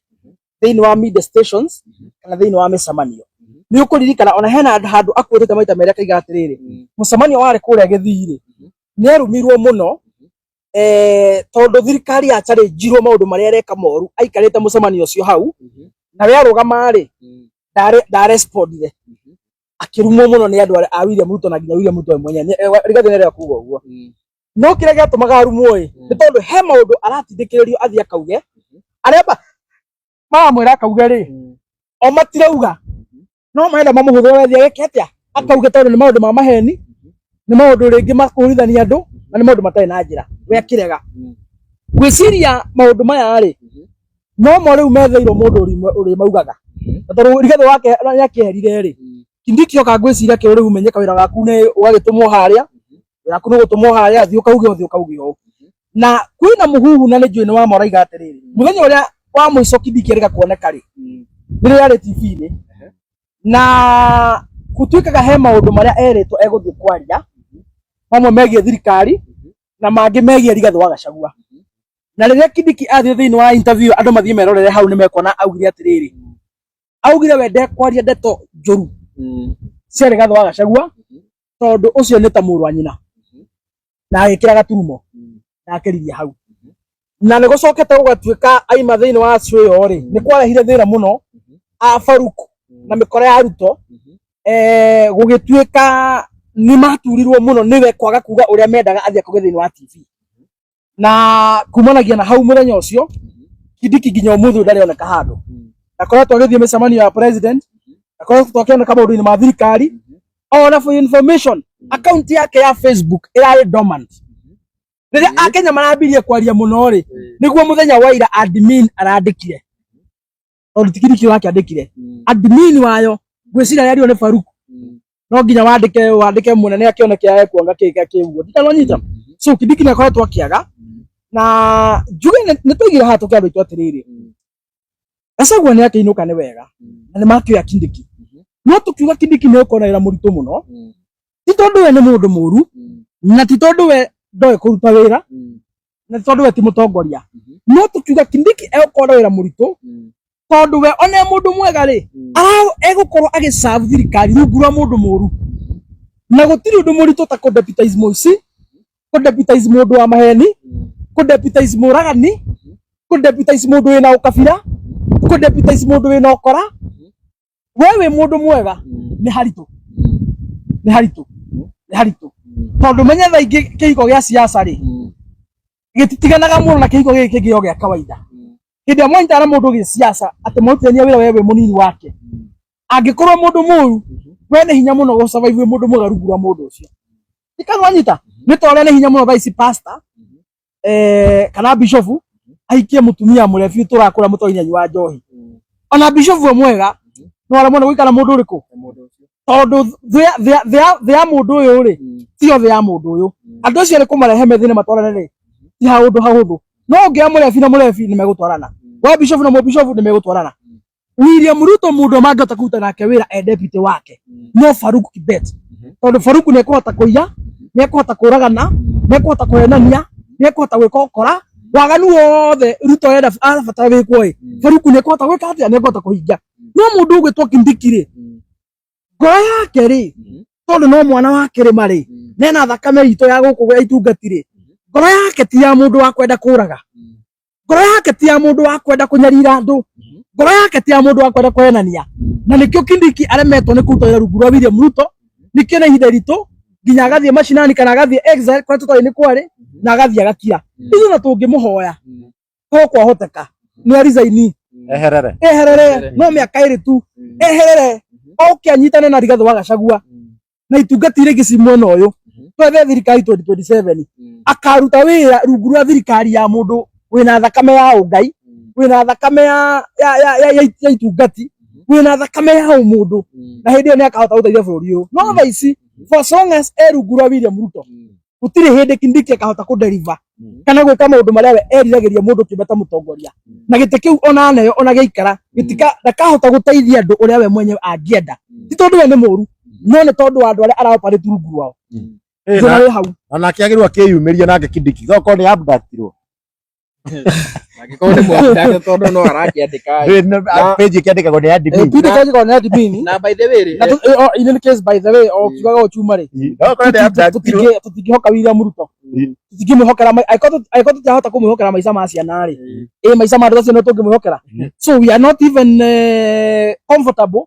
thĩinĩ wa media stations kana thĩinĩ wa mĩcemanio. Nĩ ũkũririkana ona hena handũ akuĩtĩte maita merĩ akaiga atĩrĩrĩ, mũcemanio warĩ kũrĩa Gĩthii rĩ, nĩ arumirwo mũno tondũ thirikari ya challenge-irwo maũndũ marĩa areka moru aikarĩte mũcemanio ũcio hau, na we arũgama rĩ, ndarespondire, akĩrumwo mũno nĩ andũ a William Ruto na nginya William Ruto we mwenyewe. Rigathĩ nĩarega kuga ũguo. No kĩrĩa gĩatũmaga arumwo ĩ, nĩ tondũ he maũndũ aratindĩkĩrĩrio athiĩ akauge, arĩa maramwĩra akauge rĩ, o matirauga, no marenda mamũhũthĩre we athiĩ ageke atĩa, akauge tondũ nĩ maũndũ ma maheni, nĩ maũndũ rĩngĩ ma kũhũrithania andũ, na nĩ maũndũ matarĩ na njĩra, we akĩrega. Gwĩciria maũndũ maya rĩ, no mo rĩu metheirwo mũndũ ũrĩmaugaga. Na tondũ Rigathĩ wake nĩakĩeherire rĩ, Kindiki oka ngwĩciria kĩo rĩu menye kawĩra gaku nĩ ũgagĩtũmwo harĩa, Wĩra waku nĩ gũtũmwo harĩa, thiĩ ũkauge ũũ, thiĩ ũkauge ũũ. Na kwĩna mũhuhu na nĩ njũĩ nĩ wa maraiga atĩrĩrĩ, mũthenya ũrĩa wa mũico Kindiki erĩga kuoneka rĩ, nĩ rĩrĩa arĩ TV-inĩ, na gũtuĩkaga he maũndũ marĩa erĩtwo egũthiĩ kwaria, mamwe megiĩ thirikari na mangĩ megiĩ Rigathĩ wa Gachagua. Na rĩrĩa Kindiki athiĩ thĩinĩ wa interview, andũ mathiĩ merorere hau nĩ mekuona augire atĩrĩrĩ, augire we ndekwaria ndeto njũru cia Rigathĩ wa Gachagua tondũ ũcio nĩ ta mũrũ wa nyina, na agĩkĩra gaturumo na akĩriria hau. Na nĩ gũcokete gũgatuĩka aima thĩinĩ wa show ĩyo rĩ, nĩ kwarehire thĩna mũno a Faruk na mĩkora ya Ruto, gũgĩtuĩka nĩ maturirwo mũno nĩwe kwaga kuga ũrĩa mendaga athiĩ akauge thĩinĩ wa TV. Na kumanagia na hau mũthenya ũcio Kindiki nginya ũmũthĩ ũyũ ndarĩ oneka handũ. Ndakoretwo agĩthiĩ mĩcemanio ya president, ndakoretwo akĩoneka maũndũ-inĩ ma thirikari. Ona for information, account yake ya Facebook ĩrarĩ dormant. Rĩrĩa Akenya marambirie kwaria mũno rĩ, nĩguo mũthenya wa ira admin arandĩkire, tondũ ti Kindiki wakĩandĩkire, admin wayo ngwĩciria yario nĩ Faruk, no nginya wandĩke wandĩke mũnene akĩone kĩa ekuonga kĩga kĩguo ndikanonyita. So Kindiki nĩ akoretwo akĩaga, na njuge nĩ twaigire haha tũkĩra andũ aitũ atĩrĩrĩ, Gachagua nĩ akĩinũka nĩ wega na nĩ makĩoya Kindiki, no tũkiuga Kindiki nĩ ũkorwo na wĩra mũritũ mũno, ti tondũ we nĩ mũndũ mũru, na ti tondũ we ndoĩ kũruta wĩra, na ti tondũ we ti mũtongoria, no tũkiuga Kindiki egũkorwo na wĩra mũritũ tondũ we ona e mũndũ mwega rĩ, egũkorwo agĩserve thirikari rungu rwa mũndũ mũru, na gũtirĩ ũndũ mũritũ ta kũ-deputize mũici, kũ-deputize mũndũ wa maheni, kũ-deputize mũragani, kũ-deputize mũndũ wĩna ũkabira, kũ-deputize mũndũ wĩna ũkora. We wĩ mũndũ mwega, nĩ haritũ, nĩ haritũ, nĩ haritũ, tondũ menye thaa ingĩ kĩhiko gĩa siasa rĩ gĩtitiganaga mũno na kĩhiko gĩkĩ kĩngĩ o gĩa kawaida. Hĩndĩ ĩrĩa mwanyitana na mũndũ gĩsiasa atĩ mwarutithania wĩra, we wĩ mũnini wake, angĩkorwo mũndũ mũru, we nĩ hinya mũno gũ survive wĩ mũndũ mwega rungu rwa mũndũ ũcio. Ikanwanyita nĩ ta ũrĩa nĩ hinya mũno thaa ici pastor kana bishofu ahikie mũtumia mũrebi ũtũraga kũrĩa mũtoi anyua njohi. Ona bishofu we mwega no aremwo nĩ gũikara mũndũ ũrĩkũ, tondũ thĩ ya mũndũ ũyũ rĩ tiyo thĩ ya mũndũ ũyũ. Andũ acio nĩ kũmarehe methĩ matwarane rĩ, ti haũndũ hahũthũ. No ũngĩoya mũrebi na mũrebi nĩ megũtwarana, wa bishofu na mũbishofu nĩ megũtwarana. William Ruto mũndũ mangĩhota kũruta nake wĩra e deputy wake no Faruk Kibet, tondũ Faruk nĩ ekũhota kũiya, nĩ ekũhota kũragana, nĩ ekũhota kũhenania, nĩ ekũhota gwĩka ũkora waganu wothe Ruto arenda arabatara wĩkwo ĩ, Faruk nĩ ekũhota gwĩka atĩa? Nĩ ekũhota kũhingia. No mũndũ ũgwĩtwo Kindiki rĩ, ngoro yake rĩ, tondũ no mwana wa kĩrĩma rĩ, nena thakame itũ ya gũkũ ya itungati rĩ, ngoro yake ti ya mũndũ wa kwenda kũraga, ngoro yake ti ya mũndũ wa kwenda kũnyarira andũ, ngoro yake ti ya mũndũ wa kwenda kũhenania. Na nĩkĩo Kindiki aremetwo nĩ kũruta wĩra rungu rwa William Ruto. Nĩkĩo na ihinda iritũ nginya agathiĩ macinani kana agathiĩ exile kũrĩa tũtarĩ nĩ kwarĩ, na agathiĩ agakira. Ithuĩ na tũngĩmũhoya korwo kwahoteka nĩ arizaini, eherere, eherere, no mĩaka ĩrĩ tu, eherere oke anyitane na Rigathĩ wa Gachagua na itungati iria ingĩ ci mwena ũyũ, twethe thirikari 2027. Akaruta wĩra rungu rwa thirikari ya mũndũ wĩna thakame ya ũngai, wĩna thakame ya itungati, wĩna thakame ya ũmũndũ, na hĩndĩ ĩyo nĩ akahota gũteithia bũrũri ũyũ. No thaa ici, for as long as e rungu rwa William Ruto, gũtirĩ hĩndĩ Kindiki akahota kũ-deliver kana gwĩka maũndũ marĩa we eriragĩria mũndũ kĩũmbe ta mũtongoria. Na gĩtĩ kĩu ona aneo, ona gĩaikara gĩtika, ndakahota gũteithia andũ ũrĩa we mwenyewe angĩenda, ti tondũ we nĩ mũru, no nĩ tondũ wa andũ arĩa araoperate rungu rwao. Thĩna wĩ hau. Onake agĩrĩirwo akĩyumĩria nake Kindiki tokorwo nĩ abductirwo. Angĩkorwo nĩ mwandake, tondũ no arakĩandĩka. Page ĩkĩandĩkagwo nĩ admin. Pindi kaji nĩ admin. Na by the way rĩ, Na in any case, by the way, o kiugaga o chuma rĩ, Tokorwo nĩ abductirwo. Tũtingĩhoka William Ruto, tũtingĩmwĩhokera angĩkorwo tũtirahota kũmwĩhokera maica ma ciana rĩ, ĩ maica ma andũ acio no tũngĩmwĩhokera? So we are not even comfortable,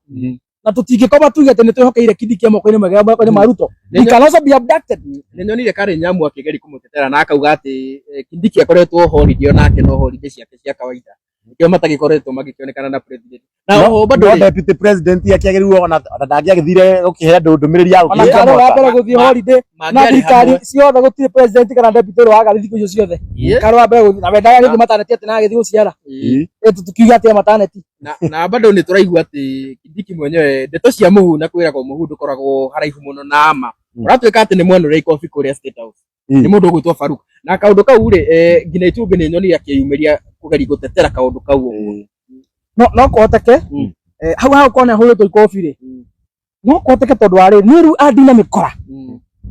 na tũtingĩkoma tuge atĩ nĩ twĩhokeire Kindiki moko-inĩ mega, moko-inĩ ma Ruto. He can also be abducted. Nĩ nyonire Karen Nyamu akĩgeria kũmũtetera na akauga atĩ Kindiki akoretwo holiday onake no holiday ciake cia kawaida. Nĩkĩo matagĩkoretwo magĩkĩonekana na president. Na No- oho bado no rĩ, deputy president akĩagĩrĩirwo ona ona ndangĩagĩthire gũkĩhe andũ ndũmĩrĩri ya Ona gũkĩhinga karå wa mwaka mbere gũthiĩ holiday na mangĩarĩ thirikari hamwe. ciothe gũtirĩ president kana deputy ũrĩa waga thikũ icio ciothe. Ĩĩ. Karå wa mbere gũthiĩ na wendaga gĩthiĩ mataneti atĩ na agĩthiĩ gũciara. Ĩĩ. Tũkiuga atĩ mataneti. Na bado nĩ tũraigua atĩ Kindiki mwenyewe ndeto cia mũhu na kwĩragwo mũhu ndũkoragwo haraihu mũno na ma. Ũratuĩka atĩ nĩ mwenũre ikobi kũrĩa State House. Nĩ mũndũ ũgwĩtwo Faruk. Na kaũndũ kau rĩ, nginya Itumbĩ nĩ nyonire akĩyumĩria kũgeria gũtetera kaũndũ kau ũguo. No kũhoteke hau hau kona hũrĩtwo ikobi rĩ. No kũhoteke tondũ wa rĩrĩ nĩ rĩu andina mĩkora.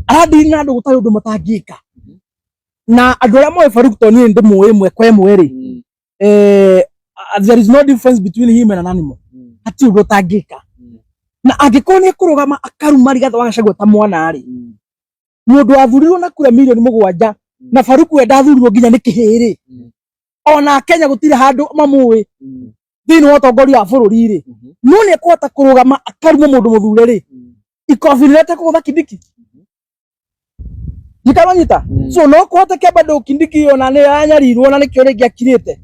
Arandini na andũ gũtarĩ ũndũ matangĩka. Na andũ arĩa moĩ Faruk to niĩ ndĩmũĩ ĩmwe kwa ĩmwe rĩ. There is no difference between him and an animal. Hatirĩ ũndũ ũtangĩka. Na angĩkorwo nĩ ekũrũgama akaruma Rigathĩ wa Gachagua ta mwana rĩ, mũndũ wathurirwo na kura mirioni 7 na Faruku we ndathurirwo nginya nĩ kĩhĩ rĩ, ona Kenya gũtirĩ handũ mamũĩ thĩinĩ wa ũtongoria wa bũrũri rĩ, no nĩ ekũhota kũrũgama akaruma mũndũ mũthure rĩ, ikobi rĩrĩa atekũgũtha Kindiki. Ndikamanyita. So no kũhoteke bado Kindiki ona nĩ anyarirwo na nĩkĩo rĩngĩ akirĩte.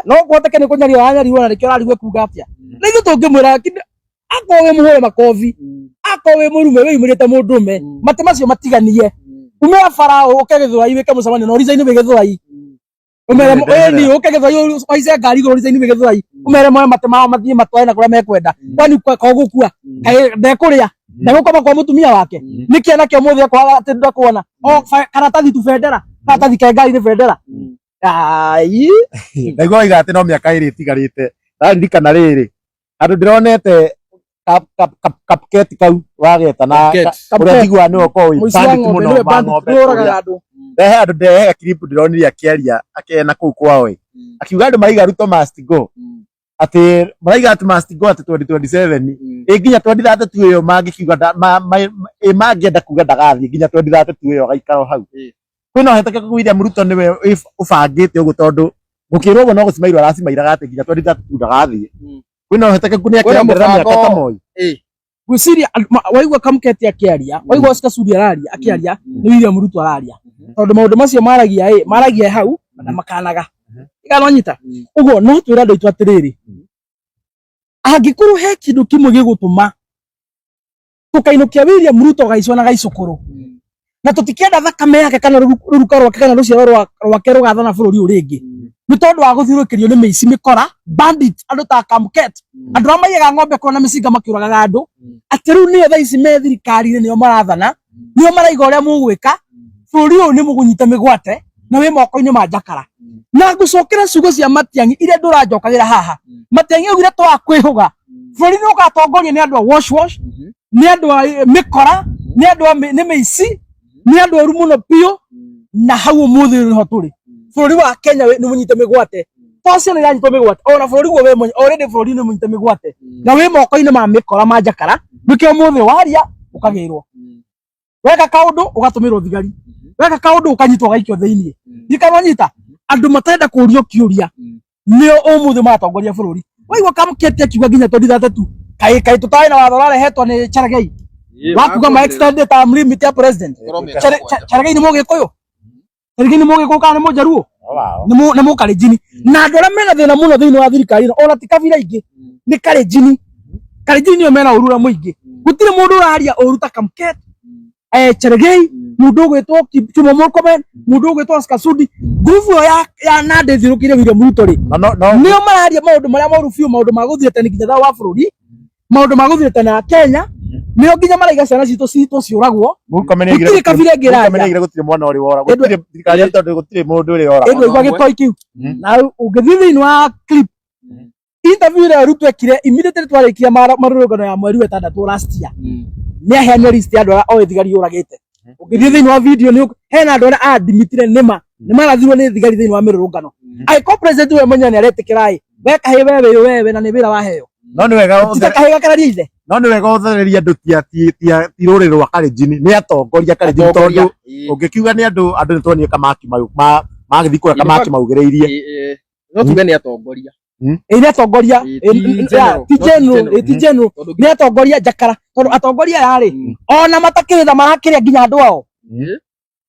No kũhoteke nĩ kũnyarirwo anyarirwo na nĩkĩo ararigwo kuga atĩa. Na ithuĩ tũngĩmwĩra akorwo wĩ mũhũre makobi, akorwo wĩ mũrume wĩyumĩrĩte mũndũrũme, matĩ macio matiganie. Umĩra bara ũke Gĩthũrai wĩke mũcemanio na ũricainĩ wĩ Gĩthũrai. Umere ĩni ũke Gĩthũrai ũhaice ngari igũrũ ũricainĩ wĩ Gĩthũrai. Umere moe matĩ mao mathiĩ matware na kũrĩa mekwenda. Kwani ko gũkua? Kaĩ ndekũrĩa? Ndegũkoma kwa mũtumia wake? Nĩkĩ enakĩo mũthĩ ekwaga atĩ ndekuona? O karatathi tu bendera, karatathi ke ngari nĩ bendera. Ai. Ndaigua waiga atĩ no mĩaka ĩrĩ ĩtigarĩte. Ndaririkana rĩrĩ, andũ ndĩronete kapketi kau wageta na ũrĩa njiguaga nĩwe ũkoragwo wĩ Mũici wa bandit ng'ombe mũno nĩwe ma bandit, ng'ombe nĩwe ũragaga kũrĩa. andũ. Ndehe andũ ndehe clip ndĩronire akĩaria akena kũu kwao ĩ. Akiuga andũ maraiga Ruto must go. Atĩ maraiga atĩ must go atĩ 2027 ĩ nginya 2032 ĩyo mangĩkiuga ĩ mangĩenda kuga ndagathiĩ nginya 2032 ĩyo agaikara o hau. Kwĩna ũhotekeku William Ruto nĩwe ũbangĩte ũguo tondũ gũkĩrwo ũguo no gũcimairwo aracimairaga atĩ nginya 2032 ndagathiĩ. Kwĩna ũhotekeku nĩ akĩongerera mĩaka ta Moi. Ngwĩciria waigua Kamketi akĩaria, waigua Oscar Sudi araria akĩaria, nĩ William Ruto araria. Tondũ maũndũ macio maragia ĩ, maragia hau na makanaga. Ikanonyita. Ũguo no twĩre andũ aitũ atĩrĩrĩ, angĩkorwo he kĩndũ kĩmwe gĩgũtũma tũkainũkia William Ruto gaicwa na gaicũkũrũ na tũtikenda thakame yake kana rũruka rwake kana rũciaro rwake rũgathana bũrũri ũyũ rĩngĩ nĩ tondũ wa gũthiũrũrũkĩrio nĩ mĩici mĩkora bandit andũ ta Kamket andũ arĩa maiyaga ng'ombe kũrĩa na mĩcinga makĩũragaga andũ atĩ rĩu nĩo thaa ici me thirikari-inĩ nĩo marathana nĩo maraiga ũrĩa mũgwĩka bũrũri ũyũ nĩ mũgũnyita mĩgwate na wĩ moko-inĩ ma njakara na ngũcokera ciugo cia Matiang'i iria ndũranjokagĩra haha. Matiang'i augire twaga kwĩhũga bũrũri nĩ ũgatongorio nĩ andũ a wash wash, nĩ andũ a mĩkora, nĩ andũ a nĩ mĩici, nĩ andũ oru mũno biũ. Na hau ũmũthĩ nĩho tũrĩ. Bũrũri wa Kenya nĩ mũnyite mĩgwate, to ciana iranyitwo mĩgwate, ona bũrũri guo wĩ mwenye already bũrũri nĩ mũnyite mĩgwate na wĩ moko-inĩ ma mĩkora ma njakara. Nĩkĩo ũmũthĩ waria ũkagĩrwo, weka kaũndũ ũgatũmĩrwo thigari, weka kaũndũ ũkanyitwo ũgaikio thĩiniĩ. Ndikananyita andũ matarenda kũrio kĩũria nĩo ũmũthĩ maratongoria bũrũri. Waigua Kamketi akiuga nginya 2032 kaĩ kaĩ tũtarĩ na watho ũrarehetwo nĩ Cherargei wa kuga ma extend term limit ya president. Cherargei nĩ mũgĩkũyũ, Cherargei nĩ mũgĩkũyũ kana nĩ mũjaruo? Nĩ mũkalenjini. Na andũ arĩa mena thĩna mũno thĩinĩ wa thirikari ĩno ona ti kabira ingĩ nĩ kalenjini. Kalenjini nĩo mena ũru ũrĩa mũingĩ. Gũtirĩ mũndũ ũraria ũru ta Kamket, Cherargei, mũndũ ũgwĩtwo Kipchumba Murkomen, mũndũ ũgwĩtwo Oscar Sudi. Ngurubu ĩyo ya Nandi ĩthiũrũkĩirie William Ruto rĩ, nĩo mararia maũndũ marĩa moru biũ, maũndũ ma gũthiĩte nginya thayũ wa bũrũri, maũndũ ma gũthiĩte na Kenya, nĩo nginya maraiga ciana citũ citũ ciũragwo. Gũtirĩ kabira ĩngĩ ĩraria. Gũtirĩ mwana ũrĩ wora, gũtirĩ thirikari tondũ gũtirĩ mũndũ ũrĩ wora. Ĩndũ igua gĩtoi kĩu. Na ũngĩthiĩ thĩinĩ wa clip interview ĩrĩa Ruto ekire immediately twarĩkia marũrũngano ya mweri wa ĩtandatũ last year, nĩ aheanire list ya andũ arĩa oĩ thigari yũragĩte. Ũngĩthiĩ thĩinĩ wa video nĩ hena andũ arĩa admitire nĩma nĩ marathirwo nĩ thigari thĩinĩ wa mĩrũrũngano. Angĩkorwo president we mwenyewe nĩ aretĩkĩra ĩ, we kahĩ we wĩ wewe na nĩ wĩra waheo. No nĩ wega Ti ta kahĩ gakararia ithe. No nĩ wega ũthererie andũ ti rũrĩrĩ rwa Kalenjin, nĩ atongoria Kalenjin, tondũ ũngĩkiuga nĩ andũ andũ nĩ tuonire Kamaki magĩthiĩ kũrĩa Kamaki maugĩrĩirie. No tuge nĩ atongoria. Ĩ nĩ atongoria, ti general, ti general, nĩ atongoria njakara, tondũ atongoria aya rĩ ona matakĩrĩ tha marakĩrĩa nginya andũ ao.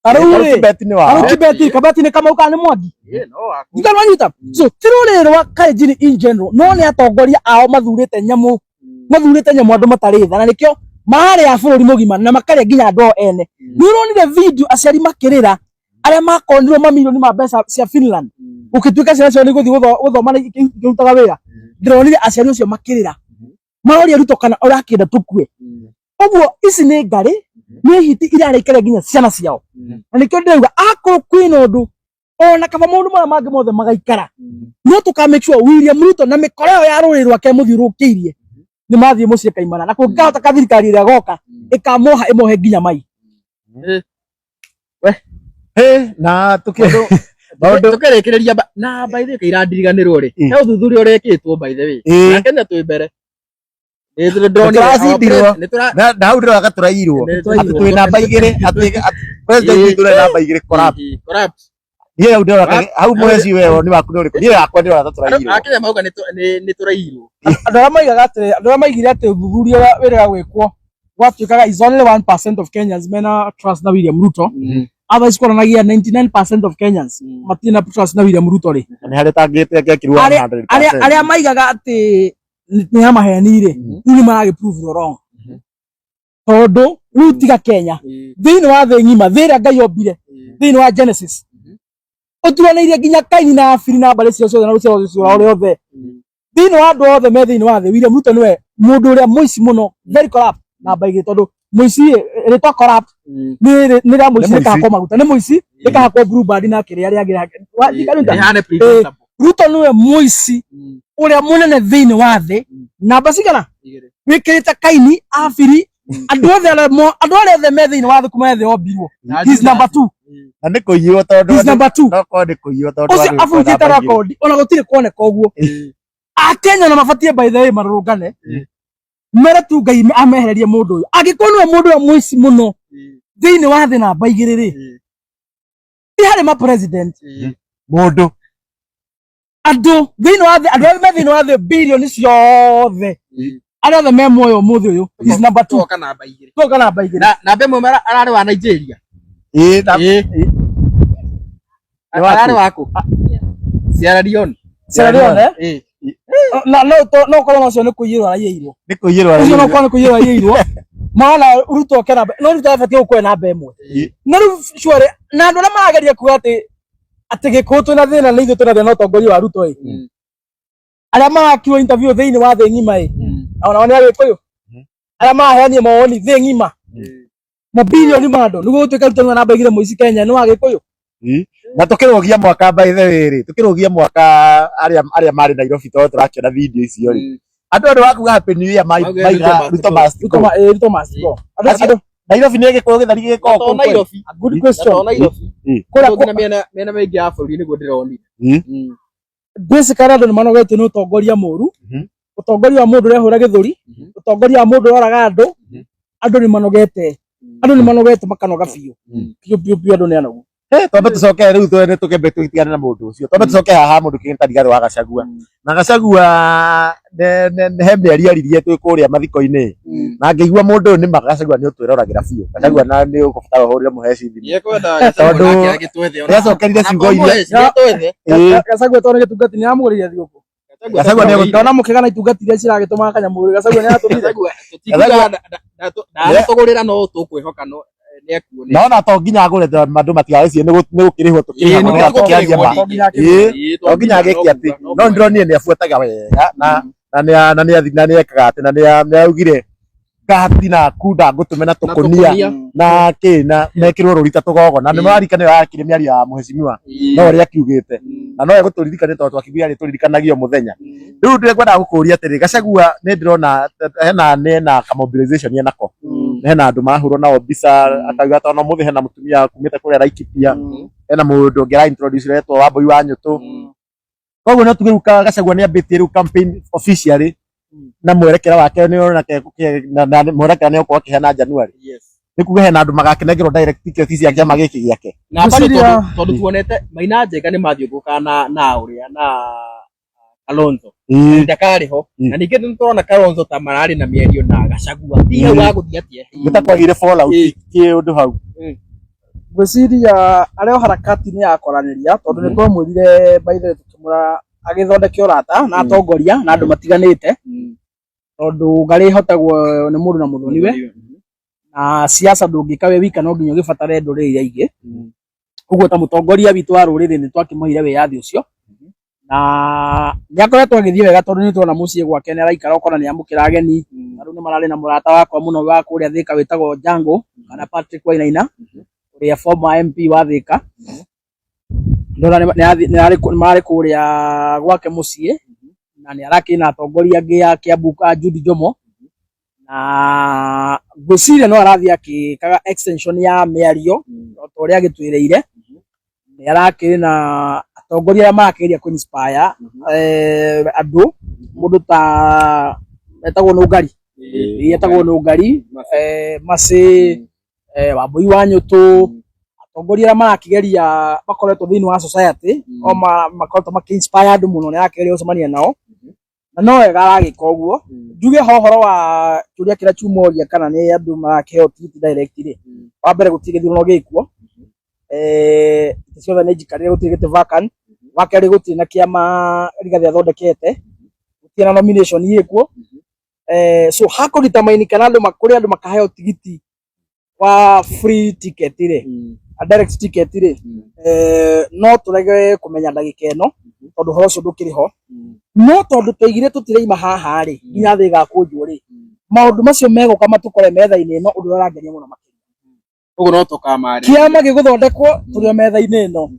Tarĩu rĩ, Kibet nĩ wao. tarĩu Kibeti, Kibeti nĩ Kamau kana nĩ Mwangi? Ĩĩ, no waku. Ndika nwanyita. So ti rũrĩrĩ rwa Kalenjin in general, no nĩ atongoria ao mathurĩte nyamũ, mathurĩte nyamũ andũ matarĩ tha, na nĩkĩo mararĩa bũrũri mũgima na makarĩa nginya andũ ao ene. Nĩ ũronire video aciari makĩrĩra arĩa makonirwo mamirioni ma mbeca cia Finland, gũgĩtuĩka ciana ciao nĩ igũthiĩ gũthoma na ikĩrutaga wĩra. Ndĩronire aciari ũcio makĩrĩra, maroria Ruto kana ũrakĩenda tũkue. Ũguo ici nĩ ngarĩ, nĩ hiti irarĩa ikarĩa nginya ciana ciao. Na nĩkĩo ndĩrauga akorwo kwĩna ũndũ ona kaba maũndũ marĩa mangĩ mothe magaikara, no tũka make sure William Ruto na mĩkora ĩyo ya rũrĩrĩ rwake mũthiũrũrũkĩirie nĩ mathiĩ mũciĩ kaimana, na kũngĩkahota ka thirikari ĩrĩa ĩgoka ĩkamoha ĩmohe nginya mai. Hey, na tuki maũndũ Tũkĩrĩkĩrĩria na by the way kairandiriganĩrwo rĩ, he ũthuthuria ũrekĩtwo by the way na Kenya twĩ mbere. Nĩ ndĩronire our Tũracindirwo. Na na hau ndĩroraga tũrairwo atĩ twĩ namba igĩrĩ, atĩ president witũ nĩ namba igĩrĩ corrupt. Corrupt. Niĩ hau ndĩroraga hau mũheci we woni waku nĩ ũrĩkũ? Niĩ yakwa ndĩrora ta tũrairwo. Akenya mauga nĩ tũrairwo. Andũ arĩa moigaga atĩ, andũ arĩa maigire atĩ ũthuthuria ũrĩa wĩrĩga gwĩkwo gwatuĩkaga is only 1% of Kenyans mena trust na William Ruto, otherwise kuonanagia 99% of Kenyans matirĩ na trust na William Ruto rĩ. Nĩ harĩ tangĩte angĩekirwo 100%. Arĩa maigaga atĩ nĩ ya maheni rĩ, rĩu nĩ maragĩ prove wrong, tondũ rĩu tiga Kenya, thĩinĩ wa thĩ ng'ima, thĩ ĩrĩa Ngai ombire thĩinĩ wa Genesis, ũturanĩirie nginya Kaini na Abili na mbarĩ ciao ciothe na rũciaro rwao rwothe, thĩinĩ wa andũ othe me thĩinĩ wa thĩ, William Ruto nĩwe mũndũ ũrĩa mũici mũno, very corrupt, namba igĩrĩ, tondũ mũici rĩtwa corrupt nĩ rĩa mũici Nĩ mũici. rĩkahakwo maguta, nĩ mũici rĩkahakwo blue band na kĩrĩa rĩagĩra. Rĩhane presentable. Ruto nĩwe mũici ũrĩa mũnene thĩinĩ wa thĩ, namba cigana wĩkĩrĩte Kaini, Abili, andũ othe arĩa andũ arĩa othe me thĩinĩ wa thĩ kuma thĩ yombirwo, he's number 2. Na nĩ kũiywo tondũ He's number 2. No korwo nĩ kũiywo tondũ ũcio andũ abunjĩte namba igĩrĩ. rekondi ona gũtirĩ kuoneka ũguo. Akenya na mabatie by the way marũrũngane mere tu Ngai amehererie mũndũ ũyũ, angĩkorwo nĩwe mũndũ ũrĩa mũici mũno thĩinĩ wa thĩ namba igĩrĩ rĩ, ti harĩ ma president Mũndũ andũ thĩinĩ wa thĩ, andũ arĩa me thĩinĩ wa thĩ bilioni ciothe, arĩa othe me muoyo ũmũthĩ ũyũ, is number 2. Tũgoka namba igĩrĩ. Tũgoka namba igĩrĩ. Na namba ĩmwe ararĩ wa Nigeria. Ĩĩ, na Nĩ waku? Ararĩ waku? Sierra Leone. Sierra Leone, eh? Ĩĩ. Na no no korwo no ũcio nĩ kũiyĩrwo araiyĩirwo. Nĩ kũiyĩrwo Ũcio no araiyĩrwo. korwo nĩ kũiyĩrwo araiyĩirwo. Maona Ruto oke namba, no Ruto abatiĩ gũkorwo namba ĩmwe. Na rĩu surely na andũ arĩa marageria kuga atĩ atĩ Gĩkũyũ twĩna thĩna, nĩ ithuĩ twĩna thĩna na ũtongoria wa Ruto ĩ. Arĩa marakirwo interview thĩinĩ wa thĩ ng'ima ĩ, onao nĩ Agĩkũyũ. Arĩa maraheanire mawoni thĩ ng'ima, mabilioni ma andũ, nĩguo gũtuĩka Ruto nĩwe namba igĩrĩ mũici Kenya, nĩ wa Gĩkũyũ. Na tukĩrũgia mwaka by the way rĩ, tukĩrũgia mwaka arĩa arĩa marĩ Nairobi tondũ tũrakĩona video icio rĩ, andũ andũ wakuga happy new year Mauga maiga Ruto Ruto must Ruto go. Ruto must go. Andũ Acio- Nairobi nĩ gĩkũyũ gĩtheri gĩkoragwo To kũu kweli? Nairobi. A good Na question. to Nairobi. Kũrĩa Kũrĩa nginya mĩena mĩena mĩingĩ ya bũrũri nĩguo ndĩronire. Basically andũ nĩ manogetio nĩ ũtongoria mũru, ũtongoria wa mũndũ ũrehũra gĩthũri, ũtongoria wa mũndũ ũroraga andũ. Andũ nĩ manogete, andũ nĩ manogete, makanoga biũ biũ biũ biũ, andũ nĩ anogu. Eh, twambe tũcoke rĩu twene tũkĩmbe tũtigane na mũndũ ũcio, twambe tũcoke haha mũndũ kĩngĩ ta Rigathĩ wa Gachagua. Na Gachagua he mĩario aririe twĩ kũrĩa mathiko-inĩ, na ngĩigua mũndũ ũyũ nĩma Gachagua nĩ ũtwĩroragĩra biũ. Gachagua na nĩ ũkũbatara ũhũrĩre mũheci thimũ. Nĩekwenda Tondũ nake agĩtwethe ona. nĩacokerire ciugo iria Nĩatwethe. Ĩĩ. Gachagua tondũ nĩ gĩtungati nĩ aramũgũrĩire thigũkũ. Gachagua nĩ Ndona mũkĩgana itungati iria ciragĩtũmaga kanyamũ, Gachagua nĩ aratũmire. Gachagua tũtikuga ndatũgũrĩra no tũkwĩhoka no nĩekuonete. Na ona to nginya agũre tondũ andũ matigagĩcirie nĩ gũkĩrĩhwo tũkĩrĩhagwo Ĩĩ, nĩ nĩ tũkĩaria ma. To nginya Ĩĩ, Ĩĩ, to nginya agĩke atĩ no ndĩronire nĩ abuataga wega na na nĩ na nĩ na nĩ ekaga atĩ na nĩ augire ngati na kunda ngũtũme na tũkũnia na kĩ na mekĩrwo rũri ta tũgogona. Nĩ mararikana ĩyo yakire mĩario ya mũhecimiwa no ũrĩa akiugĩte na no egũtũririkania tondũ twakiugire arĩtũririkanagia o mũthenya. Rĩu ndĩkwendaga gũkũria atĩrĩ, Gachagua nĩ ndĩrona hena nĩ na ka mobilization enako, hena andũ marahũrwo nao mbica, akauga tondũ ũmũthĩ hena mũtumia kumĩte kũrĩa Laikipia, hena mũndũ ũngĩ ara introduce retwo Wambui wa Nyũtũ. Koguo no tuge rĩu Gachagua nĩ ambĩtie rĩu campaign officially na mwerekera wake nĩ ũrona na mwerekera nĩ ũkorwo akĩheana January. Nĩ kuga hena andũ magakĩnengerwo direct ticket cia kĩama gĩkĩ gĩake. Na bado Ngwĩciria- tondũ tuonete Maina Njenga nĩ mathiũngũkaga na ũrĩa na Kalonzo ndakarĩ ho, na ningĩ nĩ tũrona Kalonzo ta mararĩ na mĩario na Gachagua ti hau agũthiĩ atĩa. Nĩ ta kwagĩire fallout kĩũndũ hau. Ngwĩciria arĩ o harakati-inĩ ya kwaranĩria tondũ nĩ twamwĩrire by the way tũkĩmwĩra agĩthondeke ũrata na atongoria na andũ matiganĩte, tondũ ngarĩ ĩhotagwo nĩ mũndũ na mũthoniwe, na siasa ndũngĩka wĩ wika, no nginya ũgĩbatare ndũrĩrĩ iria ingĩ. Ũguo ta mũtongoria witũ wa rũrĩrĩ nĩ twakĩmũheire wĩyathi ũcio, na nĩ akoretwo agĩthiĩ wega tondũ nĩ tuona mũciĩ gwake nĩ araikara ũkona nĩ amũkĩra ageni. Na rĩu nĩ mararĩ na mũrata wakwa mũno wa kũrĩa Thĩka wĩtagwo Jango kana Patrick Wainaina, ũrĩa former MP wa Thĩka. Ndona nĩ mararĩ kũrĩa gwake mũciĩ, na nĩ arakĩrĩ na atongoria angĩ a Kiambu a Jude Njomo, na ngwĩciria no arathiĩ akĩkaga extension ya mĩario o ta ũrĩa agĩtwĩrĩire. Nĩ arakĩrĩ na atongoria arĩa marakĩgeria kũ inspire andũ, mũndũ ta etagwo Nũngari, etagwo Nũngari, Mercy, Wambui wa Nyũtũ, atongoria arĩa marakĩgeria makoretwo thĩinĩ wa society o makoretwo makĩ inspire andũ mũno, nĩ arakĩgeria gũcemania nao, na no wega aragĩka ũguo. Njuge ho ũhoro wa kĩũria kĩrĩa Chuma oria kana nĩ andũ marakĩheo tigiti direct rĩ, wa mbere gũtirĩ gĩthurano gĩkuo, itĩ ciothe nĩ njikarĩre, gũtirĩ gĩtĩ vacant. Wa kerĩ, gũtirĩ na kĩama Rigathĩ athondekete, gũtirĩ na nomination ĩkuo, so hakũ determine kana andũ kũrĩ andũ makaheo tigiti wa free ticket rĩ, a direct ticket rĩ, no tũrege kũmenya ndagĩka ĩno tondũ ũhoro ũcio ndũkĩrĩ ho. No tondũ twaigire tũtiraima haha rĩ nginya thĩ ĩgakũnjwo rĩ, maũndũ macio megũka matũkore metha-inĩ ĩno, ũndũ ũrĩa ũrangenia mũno makĩria. Ũguo no tũkamarĩria. Kĩama gĩgũthondekwo tũrĩ o metha-inĩ ĩno,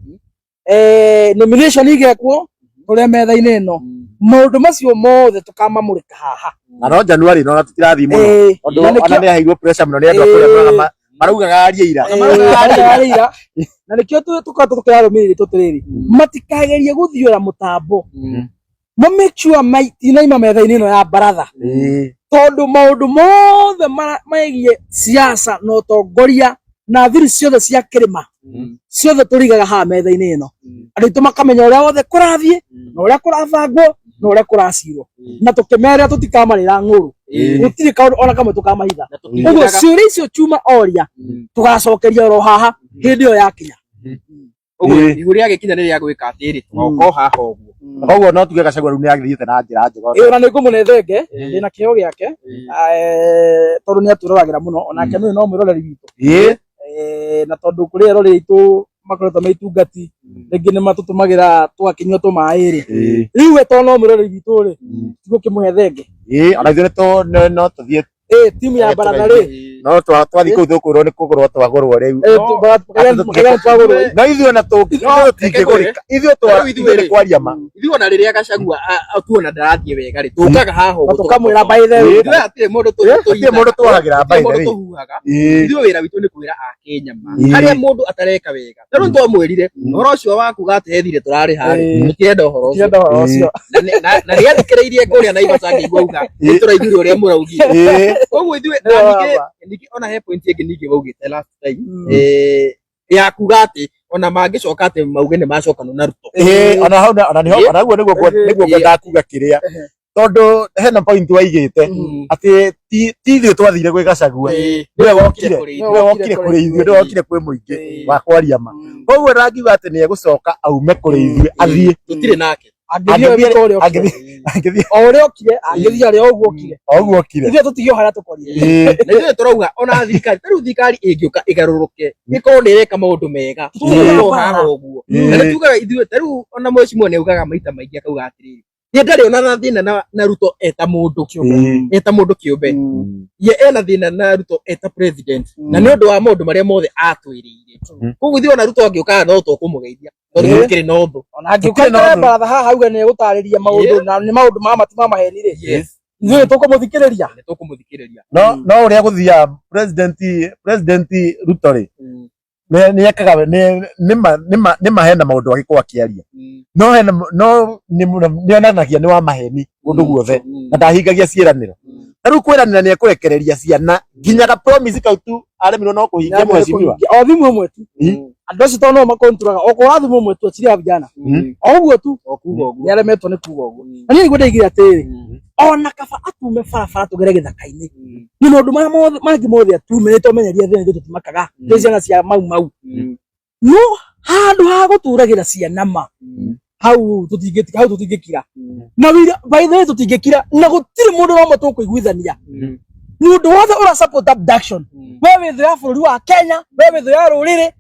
nomination igekwo tũrĩ o metha-inĩ ĩno, maũndũ macio mothe tũkamamũrĩka haha. Na no January no tũtirathiĩ mũno, tondũ na nĩkĩo ona nĩ aheirwo pressure mũno nĩ andũ a kũrĩa maraugaga arie ira. Maraugaga ira. Na nĩkĩo tũkoretwo tũkĩra arũmĩrĩri tũtĩrĩrĩ matikagerie gũthiũra mũtambo, ma make sure matinaima metha-inĩ ĩno ya baratha, tondũ maũndũ mothe megiĩ siasa na ũtongoria na thiri ciothe cia kĩrĩma ciothe tũrigaga haha metha-inĩ ĩno. Andũ aitũ makamenya ũrĩa wothe kũrathiĩ na ũrĩa kũrabangwo na ũrĩa kũracirwo, na tũkĩmera tũtikamarĩra ng'ũrũ, gũtirĩ kaũndũ ona kamwe tũkamahitha. Ũguo ciũria icio Chuma oria tũgacokeria oro haha hĩndĩ ĩyo yakinya. Ũguo ihu rĩa gĩkinya nĩ rĩa gwĩka atĩrĩ, tũgoka o haha ũguo. Koguo no tuge Gachagua rĩu nĩ agĩthiĩte na njĩra njega. Ĩĩ, ona nĩ ngũmũne thenge ndĩna kĩheo gĩake, tondũ nĩ atwĩroragĩra mũno, onake nĩ no mwĩroreri witũ. Na tondũ kũrĩ eroreri aitũ makoretwo me itungati, rĩngĩ nĩ matũtũmagĩra tũgakĩnyua tũmaĩ rĩ, rĩu we tondũ no mwĩroreri witũ rĩ, tigũkĩmũhe thenge. Ona ithuĩ no tũthiĩ Timu ya baratha rĩ, no twathiĩ kũu tũkwĩrwo nĩ kũgũrwo twagũrwo rĩu. No ithuĩ ona tũtingĩgũrĩka, ithuĩ ithuĩ nĩ kwaria ma. Ithuĩ ona rĩrĩa Gachagua tuona ndarathiĩ wega rĩ, tũkaga haha ũguo tũkamwĩra by the way. Ithuĩ hatirĩ mũndũ Hatirĩ mũndũ twahagĩra by the way. Tũhuhaga. Ithuĩ wĩra witũ nĩ kwĩra Akenya ma harĩa mũndũ atareka wega. Ta rĩu twamwĩrire ũhoro ũcio wa kuga atĩ he thirĩ tũrarĩha rĩ, tũtirenda ũhoro ũcio. Tũtirenda ũhoro ũcio. Na nĩathikĩrĩirie kũrĩa Naivasha ngĩigua auga nĩ tũraiguire ũrĩa mũraugire. Koguo ithuĩ na ningĩ ona he point ĩngĩ ningĩ waugĩte last time, ya kuga atĩ ona mangĩcoka atĩ mauge nĩ macokana na Ruto. Ona hau ona niho ona guo nĩguo nĩguo ngwendaga kuga kĩrĩa, tondũ hena point waigĩte atĩ ti ithuĩ twathire gwĩ Gachagua, nĩwe wokire nĩwe wokire kũrĩ ithuĩ, nĩwe wokire kwĩ mũingĩ wa kwaria ma. Koguo ndangiuga atĩ nĩ egũcoka aume kũrĩ ithuĩ athiĩ, tũtirĩ nake. Angĩthiĩ ũrĩa okire, o ũrĩa okire, angĩthiĩ arĩ o ũguo okire, o ũguo okire, ithuĩ tũtige o harĩa tũkorire. Na ithuĩ tũrauga ona thirikari, ta rĩu thirikari ĩngĩũka ĩgarũrũke ĩkorwo nĩ ĩreka maũndũ mega, tũkorwo haha ũguo. Na nĩ tugaga ithuĩ ta rĩu ona mheshimiwa nĩ augaga maita maingĩ akauga atĩrĩrĩ, ye ndarĩ ona na thĩna na Ruto eta mũndũ eta mũndũ kĩũmbe, ye ena thĩna na Ruto eta president, na nĩ ũndũ wa maũndũ marĩa mothe atwĩrĩire. Koguo ithuĩ ona Ruto angĩũka no tũkũmũgeithia tondũ gũtikĩrĩ na ũthũ. Ona angĩũka aikare baratha haha auge nĩ egũtarĩria maũndũ na nĩ maũndũ ma ma ti ma maheni rĩ, ithuĩ nĩ tũkũmũthikĩrĩria. Nĩ tũkũmũthikĩrĩria. No no ũrĩa gũthiaga president Ruto rĩ, nĩ ekaga nĩ ma hena maũndũ agĩkorwo akĩaria, no hena no nĩ onanagia nĩ wa maheni kũndũ guothe na ndahingagia ciĩranĩro. Ta rĩu kwĩranĩra nĩ ekũrekereria ciana, nginya ga promise kau tu aremirwo no kũhingia mheshimiwa. O thimũ ĩmwe tu, andũ acio tondũ no makonturaga o kũra thimũ ĩmwe tu, achilia vijana, o ũguo tu. O kuga ũguo. Nĩ aremetwo nĩ kuga ũguo. Na niĩ nĩguo ndaigire atĩrĩrĩ, ona kaba atume barabara tũgere gĩthaka-inĩ. Na maũndũ marĩa mothe mangĩ mothe atume nĩtwamenyeria thĩna ithuĩ tũtimakaga twĩ ciana cia mau mau. No handũ ha gũtũragĩra ciana ma hau tũtingĩtika, hau tũtingĩkira. Na wira by the way tũtingĩkira na gũtirĩ mũndũ nomwe tũkũiguithania. Mũndũ wothe ũra support abduction, we wĩ thũ ya bũrũri wa Kenya, we wĩ thũ ya rũrĩrĩ,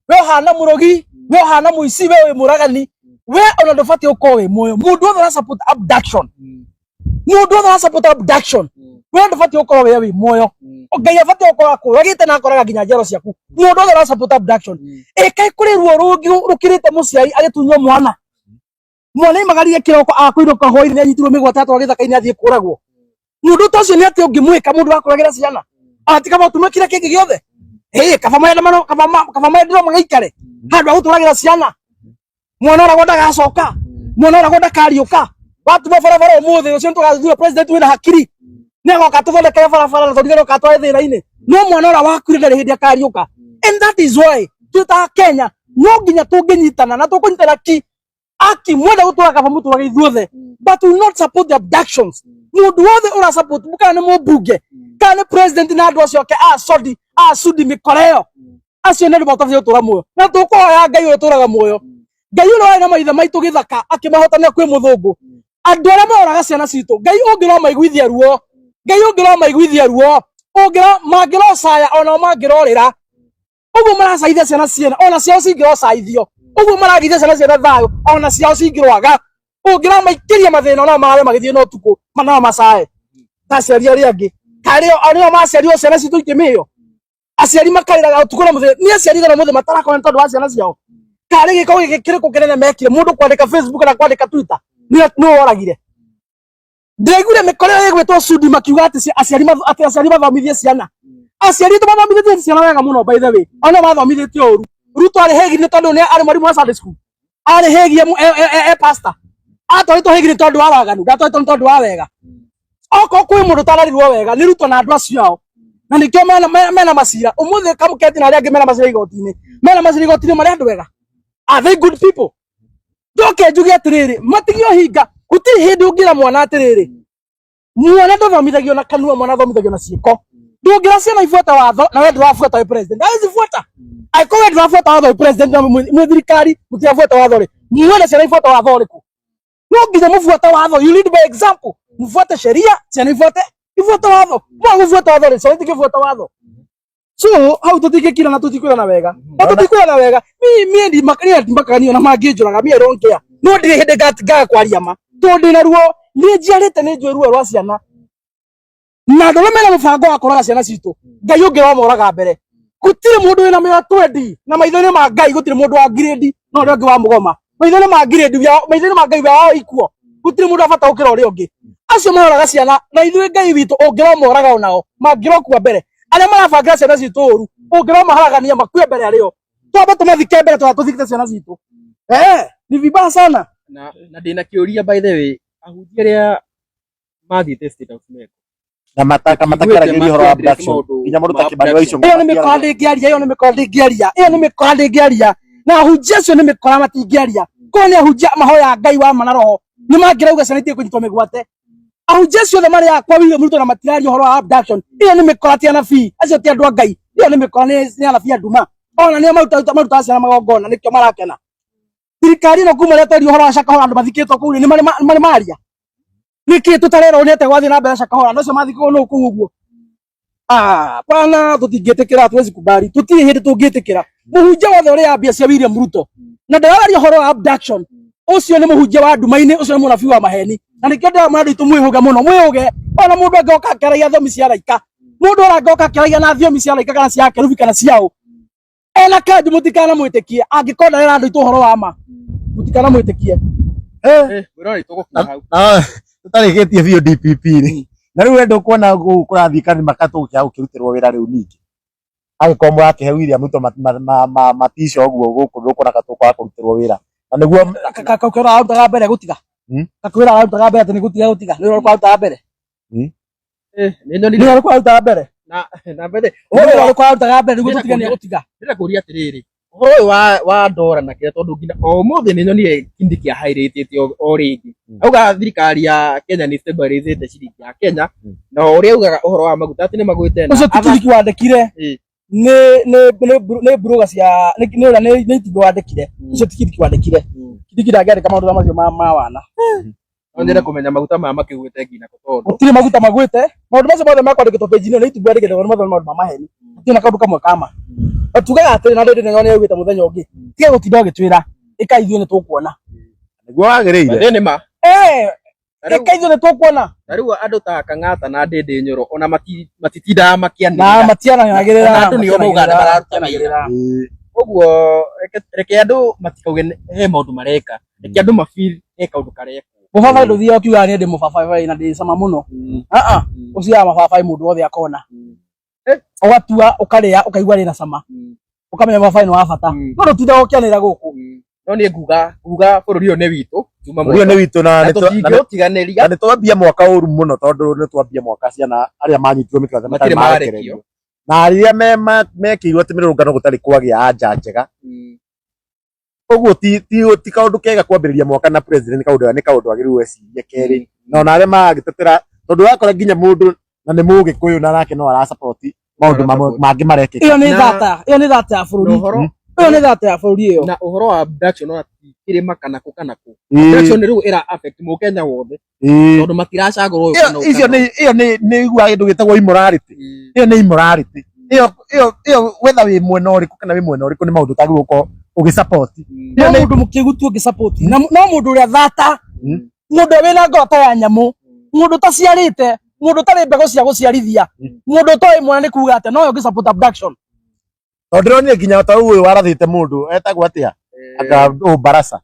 we ũhana mũrogi, we ũhana mũici, we wĩ mũragani, we ona ndũbatiĩ gũkorwo wĩ muoyo. Mũndũ wothe ũra support abduction, mũndũ wothe ũra support abduction, we ndũbatiĩ gũkorwo we wĩ muoyo. Ngai abatiĩ gũkorwo akũragĩte na akoraga nginya njiaro ciaku. Mũndũ wothe ũra support abduction, ĩkaĩ kũrĩ ruo rũngĩ rũkĩrĩte mũciari agĩtunywo mwana? Mwana imagarire kĩroko akũinũka hwainĩ anyitirwo mĩgwate atwarwo gĩthaka-inĩ athiĩ kũragwo. Mũndũ ta ũcio nĩ atĩ ũngĩmwĩka mũndũ wa kũragĩra ciana? Ati kaba ũtume kĩrĩa kĩngĩ gĩothe, ĩĩ kaba maandamano, kaba maenderwo magaikare handũ ha gũtũragĩra ciana. Mwana oragwo ndagacoka, mwana oragwo ndakariũka. Watuma barabara ũmũthĩ ũcio nĩtũgathura president wĩna hakiri nĩagoka tũthondekere barabara na tũriganĩrwo kana twarĩ thĩna-inĩ, no mwana ũrĩa wakuire ndarĩ hĩndĩ akariũka. And that is why twĩ ta Kenya no nginya tũngĩnyitana na tũkũnyitana ki aki mwenda gũtũra kaba mũtũrage ithuothe, but we will not support the abductions. Mũndũ wothe ũra support, kana nĩ mũmbunge kana nĩ president na andũ acio ake a sodi a sudi mĩkora ĩyo, acio nĩ andũ matabatiĩ gũtũra muoyo. Na tũkũhoya Ngai ũrĩa ũtũraga muoyo, Ngai ũrĩa warĩ na maithe maitũ gĩthaka akĩmahotania kwĩ mũthũngũ, andũ arĩa maroraga ciana citũ, Ngai ũngĩromaiguithia ruo, Ngai ũngĩromaiguithia ruo, ũngĩro mangĩrocaya onao mangĩrorĩra ũguo maracaithia ciana ciene, ona ciao cingĩrocaithio ũguo maragithia ciana ciene thayũ, ona ciao cingĩrwaga, ũngĩramaikĩria mathĩna onao marare magĩthiĩ na ũtukũ nao macae ta aciari arĩa angĩ karĩo arĩa maciarirwo ciana citũ ikĩmĩo aciari makarĩraga ũtukũ na mũthenya. Nĩ aciari igana mũthĩ matarakona nĩ tondũ wa ciana ciao. Karĩ gĩko gĩkĩ kĩrĩkũ kĩnene mekire mũndũ kwandĩka Facebook na kwandĩka Twitter nĩ woragire? Ndĩraiguire mĩkora ĩyo ĩgwĩtwo Sudi makiuga atĩ aciari atĩ aciari mathomithie ciana. Aciari aitũ mathomithĩtie ciana wega mũno, by the way, ona mathomithĩtio ũru. Ruto arĩ hegi nĩ tondũ nĩ arĩ mwarimũ wa Sunday school, arĩ hegi e pastor, atwarĩtwo hegi nĩ tondũ wa waganu, ndatwarĩtwo nĩ tondũ wa wega. Okorwo kwĩ mũndũ ũtararirwo wega nĩ Ruto na andũ acio ao, na nĩkĩo mena macira ũmũthĩ. Kamũketi na arĩa angĩ mena macira igoti-inĩ, mena macira igoti-inĩ marĩ andũ ega. Are they good people? Njoke njuge atĩrĩrĩ, matige ũhinga. Gũtirĩ hĩndĩ ũngĩra mwana atĩrĩrĩ, mwana ndathomithagio na kanua, mwana athomithagio na ciĩko. Ndũngĩra ciana ibuate watho na we ndũrabuata wĩ president. Ndagĩcibuata angĩkorwo we ndũrabuata watho wĩ president na mwĩ thirikari mũtirabuata watho rĩ, mwene ciana ibuate watho ũrĩkũ? No nginya mũbuate watho. You lead by example. Mfuate sheria, ciana ibuate watho. Mwaga gũbuata watho rĩ, ciana itingĩbuata watho. So hau tũtingĩkira na tũtikwĩrana wega na tũtikwĩrana wega. Mi ndimakania na mangĩnjũraga, mi I don't care, no ndirĩ hĩndĩ ngaga kwaria ma tondũ ndĩna ruo. Nĩ njiarĩte, nĩ njũĩ ruo rwa ciana na andũ arĩa mena mũbango wa kũraga ciana citũ, Ngai ũngĩromoraga mbere. Gũtirĩ mũndũ wĩna mĩoyo twendi na maitho-inĩ ma Ngai, gũtirĩ mũndũ wa grade na ũrĩa ũngĩ wa mũgoma. Maitho-inĩ ma grade, maitho-inĩ ma Ngai wao ikuo, gũtirĩ mũndũ wa bata gũkĩra ũrĩa ũngĩ. Acio maroraga ciana na ithuĩ, Ngai witũ ũngĩromoraga onao mangĩrokua mbere. Arĩa marabangĩra ciana citũ ũru, ũngĩromaharagania makue mbere arĩo, twambe tũmathike mbere twa tũthikĩte ciana citũ. Ni vibaya sana. Na ndĩna kĩũria, by the way, ahunjia arĩa mathiĩte State House meko na mataka matakĩaragĩria ũhoro wa abduction, nginya mũndũ ta Kĩmani wa Ichung'wa. Ĩyo nĩ mĩkora ndĩngĩaria, ĩyo nĩ mĩkora ndĩngĩaria, ĩyo nĩ mĩkora ndĩngĩaria. Na ahunjia acio nĩ mĩkora matingĩaria. Korwo nĩ ahunjia mahoya Ngai wa ma na roho, nĩ mangĩrauga ciana itige kũnyitwo mĩgwate. Ahunjia acio othe marĩ akwa William Ruto na matiraria ũhoro wa abduction, ĩyo nĩ mĩkora, ti anabii acio, ti andũ a Ngai. Ĩyo nĩ mĩkora, nĩ anabii a nduma. Ona nĩo marutaga ciana magongona, nĩkĩo marakena. Thirikari ĩno kuma rĩa twaria ũhoro wa Shakahola, andũ mathikĩtwo kũu nĩ marĩ maria nĩkĩ tũtarerwo nĩ atĩa gwathiĩ na mbere Shakahola? Andũ acio mathikĩtwo nũ kũu ũguo? Ah, pana, tũtingĩtĩkĩra, hatuwezi kubali, tũtirĩ hĩndĩ tũngĩtĩkĩra. Mũhunjia wothe ũrĩa mbia cia William Ruto na ndararia ũhoro wa abduction, ũcio nĩ mũhunjia wa nduma-inĩ, ũcio nĩ mũnabii wa maheni. Na nĩkĩo ndĩramwĩra andũ aitũ mwĩhũge mũno, mwĩhũge. Ona mũndũ angĩoka akĩaragia thiomi cia araika, mũndũ ona angĩoka akĩaragia na thiomi cia araika kana cia kerubi kana ciaũ ena kanju, mũtikanamwĩtĩkie. Angĩkorwo ndarera andũ aitũ ũhoro wa ma, mũtikanamwĩtĩkie. Mwĩroreri, tũgũkinya hau. Tũtarĩkĩtie biũ DPP rĩ, na rĩu we ndũkuona gũkũ kũrathiĩ kanima katũgũkĩaga gũkĩrutĩrwo wĩra rĩu ningĩ angĩkorwo mũrakĩhe William Ruto matisha ũguo gũkũ, ndũkuona katũkwaga kũrutĩrwo wĩra na nĩguo Kakwĩra arutaga mbere gũtiga, kakwĩra arutaga mbere atĩ nĩ gũtiga gũtiga, nĩ ũrĩa arutaga mbere. Nĩ nyonire. Nĩ ũrĩa arutaga mbere. Na mbere Nĩ ũrĩa arutaga mbere nĩguo tũtige nĩ gũtiga. Ndĩrenda kũria atĩrĩrĩ, Ũhoro ũyũ wa ndora na kĩrĩa, tondũ nginya o ũmũthĩ nĩ nyonire Kindiki a highlightĩte o rĩngĩ. Auga thirikari ya Kenya nĩ stabilizĩte ciringi ya Kenya, na o ũrĩa augaga ũhoro wa maguta atĩ nĩ magwĩte na Ũcio ti Kindiki wandĩkire, nĩ buroga cia nĩ ũrĩa nĩ Itumbĩ wandĩkire. Ũcio ti Kindiki wandĩkire. Kindiki ndangĩandĩka maũndũ ta macio ma wana. No nyende kũmenya maguta maya makĩgwĩte nginya kũ, tondũ Gũtirĩ maguta magwĩte. Maũndũ macio mothe makwandĩkĩtwo page-inĩ ĩyo nĩ Itumbĩ wandĩkĩte, tondũ mothe nĩ maũndũ ma maheni. Gũtirĩ na kaũndũ kamwe ka ma. Na tugaga atĩrĩ, na Ndĩndĩ nĩ augĩte mũthenya ũngĩ, tiga gũtinda ũgĩtwĩra, ĩka ithuĩ nĩ tũkuona. Nĩguo wagĩrĩire. Ĩĩ nĩ ma. Ĩka ithuĩ nĩ tũkuona. Ta rĩu andũ ta Kang'ata na Ndĩndĩ Nyoro ona matitindaga makĩanĩrĩra. Na matianagĩrĩra. Ona andũ nĩo maugaga nĩ mararuta wĩra. Ũguo reke andũ matikauge he maũndũ mareka. Reke andũ ma feel he kaũndũ karekwo. Mũbabaĩ ndũthiaga ũkiugaga niĩ ndĩ mũbabaĩ na ndĩ cama mũno. Ũciaga mababaĩ mũndũ wothe akona. Ũgatua ũkarĩa ũkaigua rĩna cama. Ũkamenya mababaĩ nĩ wa bata. No ndũtindaga ũkĩanĩrĩra gũkũ. No niĩ nguga bũrũri ũyũ nĩ witũ. Bũrũri ũyũ nĩ witũ na tũtingĩũtiganĩria. Na nĩ twambia mwaka ũru mũno, tondũ nĩ twambia mwaka ciana arĩa manyitirwo mĩtwe matarĩ marekererio. Na rĩrĩa mekĩirwo atĩ mĩrũrũngano gũtarĩ kwagĩa anja njega. Ũguo ti kaũndũ kega kwambĩrĩria mwaka na president, nĩ kaũndũ agĩrĩirwo ecirie kerĩ. Na ona arĩa maragĩtetera, tondũ ũrakora nginya mũndũ na nĩ mũgĩkũyũ na nake no arasupport maũndũ mangĩ marekĩka. Ĩyo nĩ thata, ĩyo nĩ thata ya bũrũri. Ĩyo nĩ thata ya bũrũri ĩyo. Na ũhoro wa abduction ona ti kĩrĩma kana kũ kana kũ. Abduction rĩu ĩra affect mũkenya wothe. Tondũ matiracagũrwo ũyũ kana ũyũ. Icio nĩ ĩyo nĩ iguaga kĩndũ gĩtagwo immorality. Ĩyo nĩ immorality. Ĩyo whether wĩ mwena ũrĩkũ kana wĩ mwena ũrĩkũ nĩ maũndũ ũtagĩrĩirwo gũkorwo ũgĩsupport. No mũndũ mũkĩgu tu ũngĩsupport. No mũndũ ũrĩa thata, mũndũ wĩna ngoro ta ya nyamũ, mũndũ ũtaciarĩte, mũndũ ũtarĩ mbegũ cia gũciarithia, mũndũ ũtoĩ mwana nĩ kuga atĩa, nowe ũngĩsupport abduction. Tondũ ndĩronire nginya ta ũyũ warathĩte mũndũ etagwo atĩa? Anga ũũ Barasa.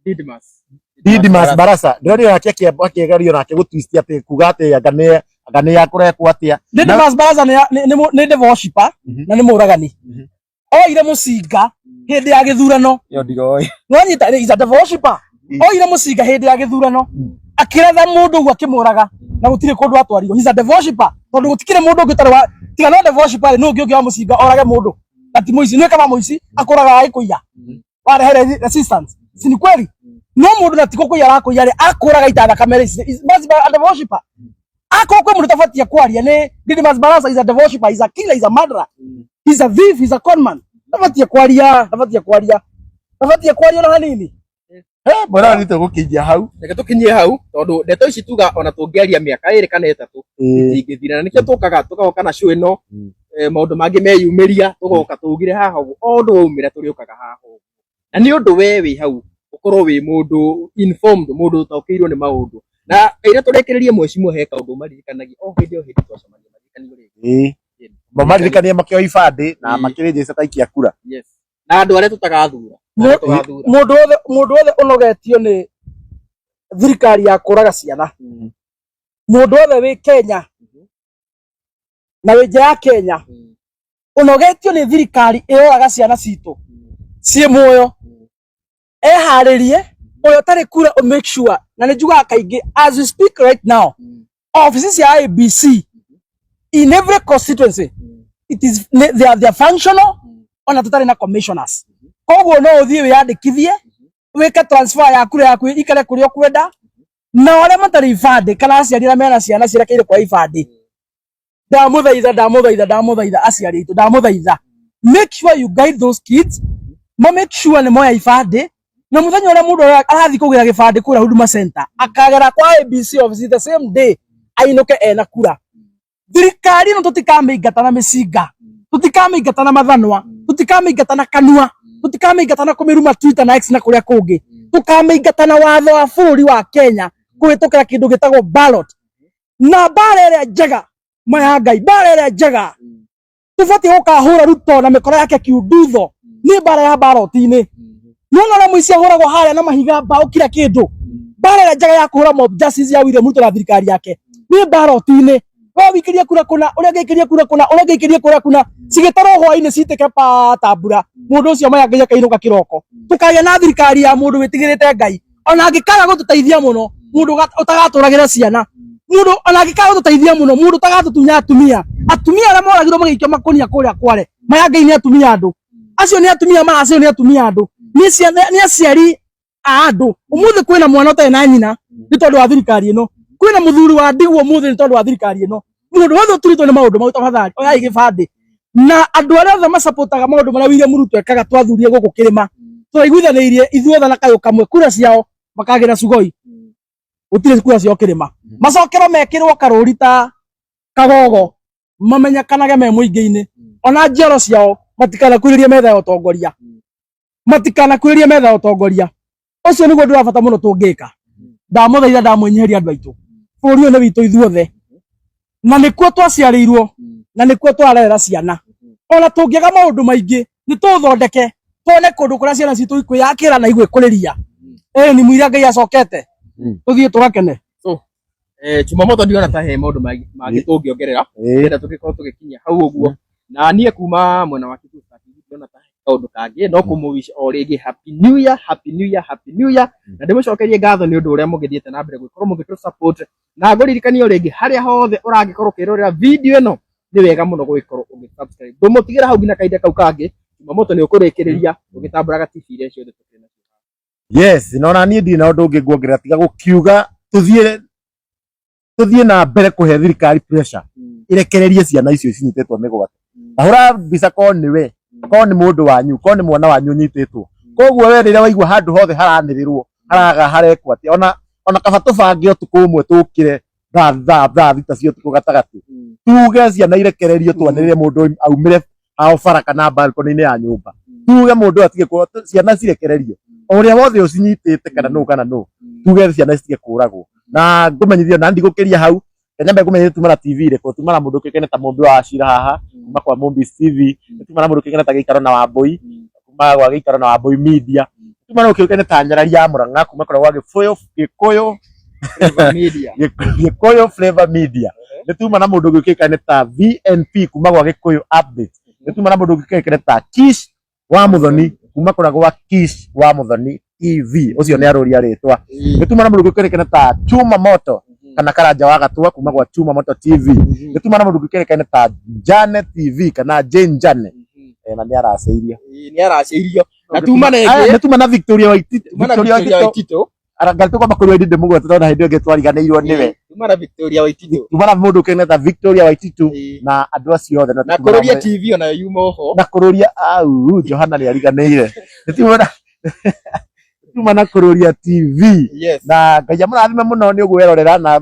Didmas. Didmas Barasa. Ndĩronire nake akĩgerio nake gũtwist atĩ kuga atĩ anga nĩ yakũrekwo atĩa. Didmas Barasa nĩ devil worshipper na nĩ mũragani. Oire mũcinga hĩndĩ ya gĩthurano. Ĩyo ndiroĩ. Nĩwanyita, is a devil worshipper. Oire mũcinga hĩndĩ ya gĩthurano akĩratha mũndũ ũguo akĩmũraga, na gũtirĩ kũndũ atwarirwo. He's a devil worshipper, tondũ gũtikĩrĩ mũndũ ũngĩ ũtarĩ wa tiga no devil worshipper rĩ, nũ ũngĩ ũngĩoya mũcinga orage mũndũ na ti mũici? Nĩ kama mũici akũragaga agĩkũiya warehe resistance, si ni kweli? No mũndũ na ti gũkũiya arakũiya rĩ, akũraga ita thakame rĩ, must be a devil worshipper. Akorwo kwĩ mũndũ ũtabatiĩ kwaria nĩ Didmas Barasa. Is a devil worshipper, is a killer, is a murderer, he's a thief, he's a conman. Ndabatiĩ kwaria, ndabatiĩ kwaria, ndabatiĩ kwaria ona hanini. Mbona nĩ tũgũkinyia hau. Reke tũkinyie hau, tondũ ndeto ici tuga ona tũngĩaria mĩaka 2 kana 3 itingĩthira, na nĩkĩo tũkaga tũgoka na show ĩno. Maũndũ mangĩ meyumĩria tũgoka tũugire haha ũguo, o ũndũ waumĩra tũrĩũkaga haha ũguo, na nĩ ũndũ we wĩ hau ũkorwo wĩ mũndũ informed, mũndũ ũtaũkĩirwo nĩ maũndũ. Na kaira tũrĩkĩrĩrie, mheshimiwa, he kaũndũ maririkanagia o hĩndĩ o hĩndĩ twacemania, maririkanio rĩngĩ. Maririkanie makĩoya ibandĩ na makĩrĩnjĩca ta ikia kura. Yes, na andũ arĩa tũtagathura. Mũndũ wothe ũnogetio nĩ thirikari ya kũraga ciana, mũndũ wothe wĩ Kenya na wĩ nja ya Kenya ũnogetio nĩ thirikari ĩroraga ciana citũ ciĩ muoyo, eharĩrie. Ũrĩa ũtarĩ kura, make sure, na nĩ njugaga kaingĩ, as we speak right now, offices cia IEBC in every constituency, it is they are functional ona tutarĩ na commissioners. Koguo no ũthiĩ wĩyandĩkithie, wĩke transfer ya kura yaku ikare kũrĩa ũkwenda. Na arĩa matarĩ ibandĩ kana aciari arĩa mena ciana cirekeire kwa ibandĩ, ndamũthaitha, ndamũthaitha, ndamũthaitha, aciari aitũ, ndamũthaitha, make sure you guide those kids, ma make sure nĩ moya ibandĩ, na mũthenya ũrĩa mũndũ arathiĩ kũgĩra gĩbandĩ kũrĩa Huduma Center, akagera kwa IEBC office the same day, ainũke ena kura. Thirikari ĩno tũtikamĩingata na mĩcinga, tũtikamĩingata na mathanwa, tũtikamĩingata na kanua, tũtikamĩingata na kũmĩruma Twitter na X na kũrĩa kũngĩ. Tũkamĩingata na watho wa bũrũri wa Kenya kũhĩtũkĩra kĩndũ gĩtagwo ballot. Na mbara ĩrĩa njega maya Ngai, mbara ĩrĩa njega tũbatiĩ gũkahũra Ruto na mĩkora yake kiundutho nĩ mbara ya ballot-inĩ. Nĩwona ũrĩa mũici ahũragwo harĩa na mahiga, mbaũ, kila kĩndũ? Mbara ĩrĩa njega ya kũhũra mob justice ya William Ruto na thirikari yake nĩ ballot-inĩ. We wikĩrie kura kũna, ũrĩa ũngĩ aikĩrie kura kũna, ũrĩa ũngĩ aikĩrie kura kũna, cigĩtarwo hwaĩ-inĩ citĩke pa ta mbura, mũndũ ũcio maya Ngai akainũka kĩroko. Tũkagĩa na thirikari ya mũndũ wĩtigĩrĩte Ngai, ona angĩkaga gũtũteithia mũno, mũndũ ũtagatũragĩra ciana, mũndũ ona angĩkaga gũtũteithia mũno, mũndũ ũtagatũtunya atumia, atumia arĩa moragirwo magĩikio makũnia kũrĩa Kware, maya Ngai nĩ atumia andũ. Acio nĩ atumia maracio nĩ atumia andũ, nĩ aciari a andũ. Ũmũthĩ kwĩna mwana ũtarĩ na nyina nĩ tondũ wa thirikari ĩno, kwĩna mũthuri wa ndigwa ũmũthĩ nĩ tondũ wa thirikari ĩno. Mũndũ wothe ũturĩtwo nĩ maũndũ mau, tafadhali oyai gĩbandĩ. Na andũ arĩa othe macapotaga maũndũ marĩa William Ruto ekaga, twathurire gũkũ kĩrĩma, twaiguithanĩirie ithuothe na kayũ kamwe, kura ciao makagĩra Sugoi, gũtirĩ kura ciao kĩrĩma, macokerwo mekĩrwo karũri ta kagogo, mamenyekanage me mũingĩ-inĩ, ona njiaro ciao matikanakuhĩrĩrie metha ya ũtongoria, matikanakuhĩrĩrie metha ya ũtongoria. Ũcio nĩguo ũndũ wa bata mũno tũngĩka. Ndamũthaitha, ndamwĩnyihĩria, andũ aitũ, bũrũri ũyũ nĩ witũ ithuothe, na nĩkuo twaciarĩirwo na nĩkuo twarerera ciana. Ona tũngĩaga maũndũ maingĩ, nĩ tũthondeke tuone kũndũ kũrĩa ciana citũ ikwĩyakĩra na igwĩkũrĩria. Ĩĩ ni mũira Ngai acokete, tũthiĩ tũgakene. Jumamoto ndiona ta he maũndũ mangĩ tũngĩongerera, ndĩrenda tũgĩkorwo tũgĩkinyia hau ũguo. Na niĩ kuma mwena wa Kikuyu Star TV ndiona ta he kaũndũ kangĩ no kũmũwish o rĩngĩ happy new year, happy new year, happy new year, na ndĩmũcokerie ngatho nĩ ũndũ ũrĩa mũgĩthiĩte na mbere gũkorwo mũgĩtũ support. Na ngũririkanie o rĩngĩ, harĩa hothe ũragĩkorwo ũkĩrorera video ĩno, nĩ wega mũno gũgĩkorwo ũgĩ subscribe. Ndũmũtigĩra hau nginya kahinda kau kangĩ. Jumamoto nĩ ũkũrĩkĩrĩria ũgĩtambũraga TV iria ciothe tũkĩrĩ nacio. Yes, na ona niĩ ndirĩ na ũndũ ũngĩ nguongerera tiga gũkiuga tũthiĩ na mbere kũhe thirikari pressure irekererie ciana icio cinyitĩtwo mĩgwate. Ahũra mbica korwo nĩ we, korwo nĩ mũndũ wanyu, korwo nĩ mwana wanyu ũnyitĩtwo. Koguo we rĩrĩa waigua handũ hothe haranĩrĩrwo, haraga harekwo atĩa, ona kaba tũbange ũtukũ ũmwe tũkĩre thaa 6 cia ũtukũ gatagatĩ, tuge ciana irekererio, twanĩrĩre mũndũ aumĩre hao bara kana balcony-inĩ ya nyũmba, tuge mũndũ atige ciana cirekererio, o ũrĩa wothe ũcinyitĩte, kana nũ kana nũ, tuge ciana citige kũragwo. Na ngũmenyithia na ndigũkĩria hau, nyambe ngũmenyithie tuma na TV ĩrĩkũ. Tuma na mũndũ ũkĩkaine ta Mũmbi wa Wachira haha kuma kwa Mũmbi's TV, tuma na mũndũ ũkĩkaine ta Gĩikaro na Wambũi kuma gwa Gĩikaro na Wambũi Media, tuma na ũkĩkaine ta Nyarari ya Mũrang'a kuma kũrĩa gwa Gĩbũyũ Gĩkũyũ Media, Gĩkũyũ Flavor Media. Nĩ tuma na mũndũ ũgĩũkĩkaine ta VNP kuma gwa Gĩkũyũ Update. Nĩ tuma na mũndũ ũgĩũkĩkaine ta Kish wa Mũthoni kuma kũrĩa gwa Kish wa Mũthoni TV, ũcio nĩ arũria rĩtwa. Nĩ tuma na mũndũ ũgĩũkĩkaine ta Chuma Moto kana Karanja wa Gatua kuma gwa Chuma Moto TV. Nĩ tuma na mũndũ ũgĩũkĩkaine ta Jane TV kana Jane Jane, na nĩ aracĩirio. Nĩ aracĩirio. Na tuma na ĩngĩ, nĩ tuma na Victoria Waititi. Tuma na Victoria Waitito. Ngai tũkwamba kũrĩa ndĩ mũgwete tondũ hĩndĩ ĩngĩ twariganĩirwo nĩwe. Tuma na Victoria Waitito. Tuma na mũndũ ũkĩkaine ta Victoria Waititu na andũ acio othe. Na Kũrũria TV onayo yuma oho. Na Kũrũria, au Johana nĩ ariganĩire. Nĩ tuma na Kũrũria TV. Na Ngai amũrathime mũno nĩ ũguo werorera, na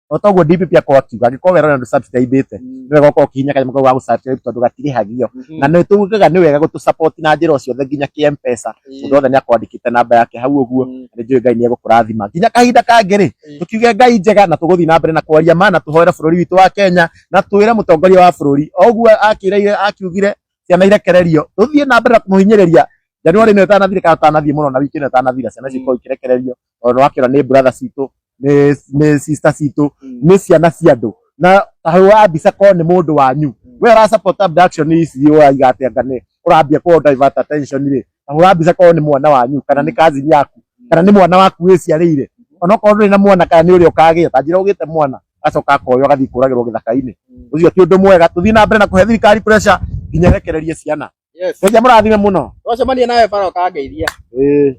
o toguo DPP akorwo akiuga, angĩkorwo werorera ndũ subscribe-ĩte, nĩ wega ũkorwo ũkĩhihinya kanyamũ kau ga gũ-subscribe tondũ gatirĩhagio, na nĩ tugaga nĩ wega gũtũ support na njĩra o ciothe, nginya kĩ M-Pesa. Mũndũ wothe nĩ akorwo andĩkĩte namba yake hau ũguo. Nĩ njũĩ Ngai nĩ egũkũrathima. Nginya kahinda kangĩ rĩ, tũkiuge Ngai njega, na tũgũthiĩ na mbere na kwaria ma, na tũhoere bũrũri witũ wa Kenya, na twĩre mũtongoria wa bũrũri o ũguo akĩrĩire akiugire ciana irekererio, tũthiĩ na mbere na kũmũhinyĩrĩria January ĩno ĩtanathira, kana tũtanathiĩ mũno na wiki ĩno ĩtanathira, ciana cikorwo ikĩrekererio, tondũ nĩ wakĩona nĩ brother citũ, nĩ sister citũ, nĩ ciana cia andũ. Na ta mbica korwo nĩ mũndũ wanyu we ũra support abduction ici, ũraiga atĩ anga nĩ ũrambia kũ divert attention rĩ, ta hũra mbica korwo nĩ mwana wanyu, kana nĩ cousin yaku, kana nĩ mwana waku wĩciarĩire, onokorwo ndũrĩ na mwana, kana nĩ ũrĩa ũkagĩa, ta njĩra ũgĩte mwana agacoka akoywo agathiĩ kũragĩrwo gĩthaka-inĩ. Ũcio ti ũndũ mwega. Tũthiĩ na mbere na kũhe thirikari pressure nginya ĩrekererie ciana. Yes. Ngai amũrathime mũno. Twacemania nawe bara ũkangeithia. Ĩĩ.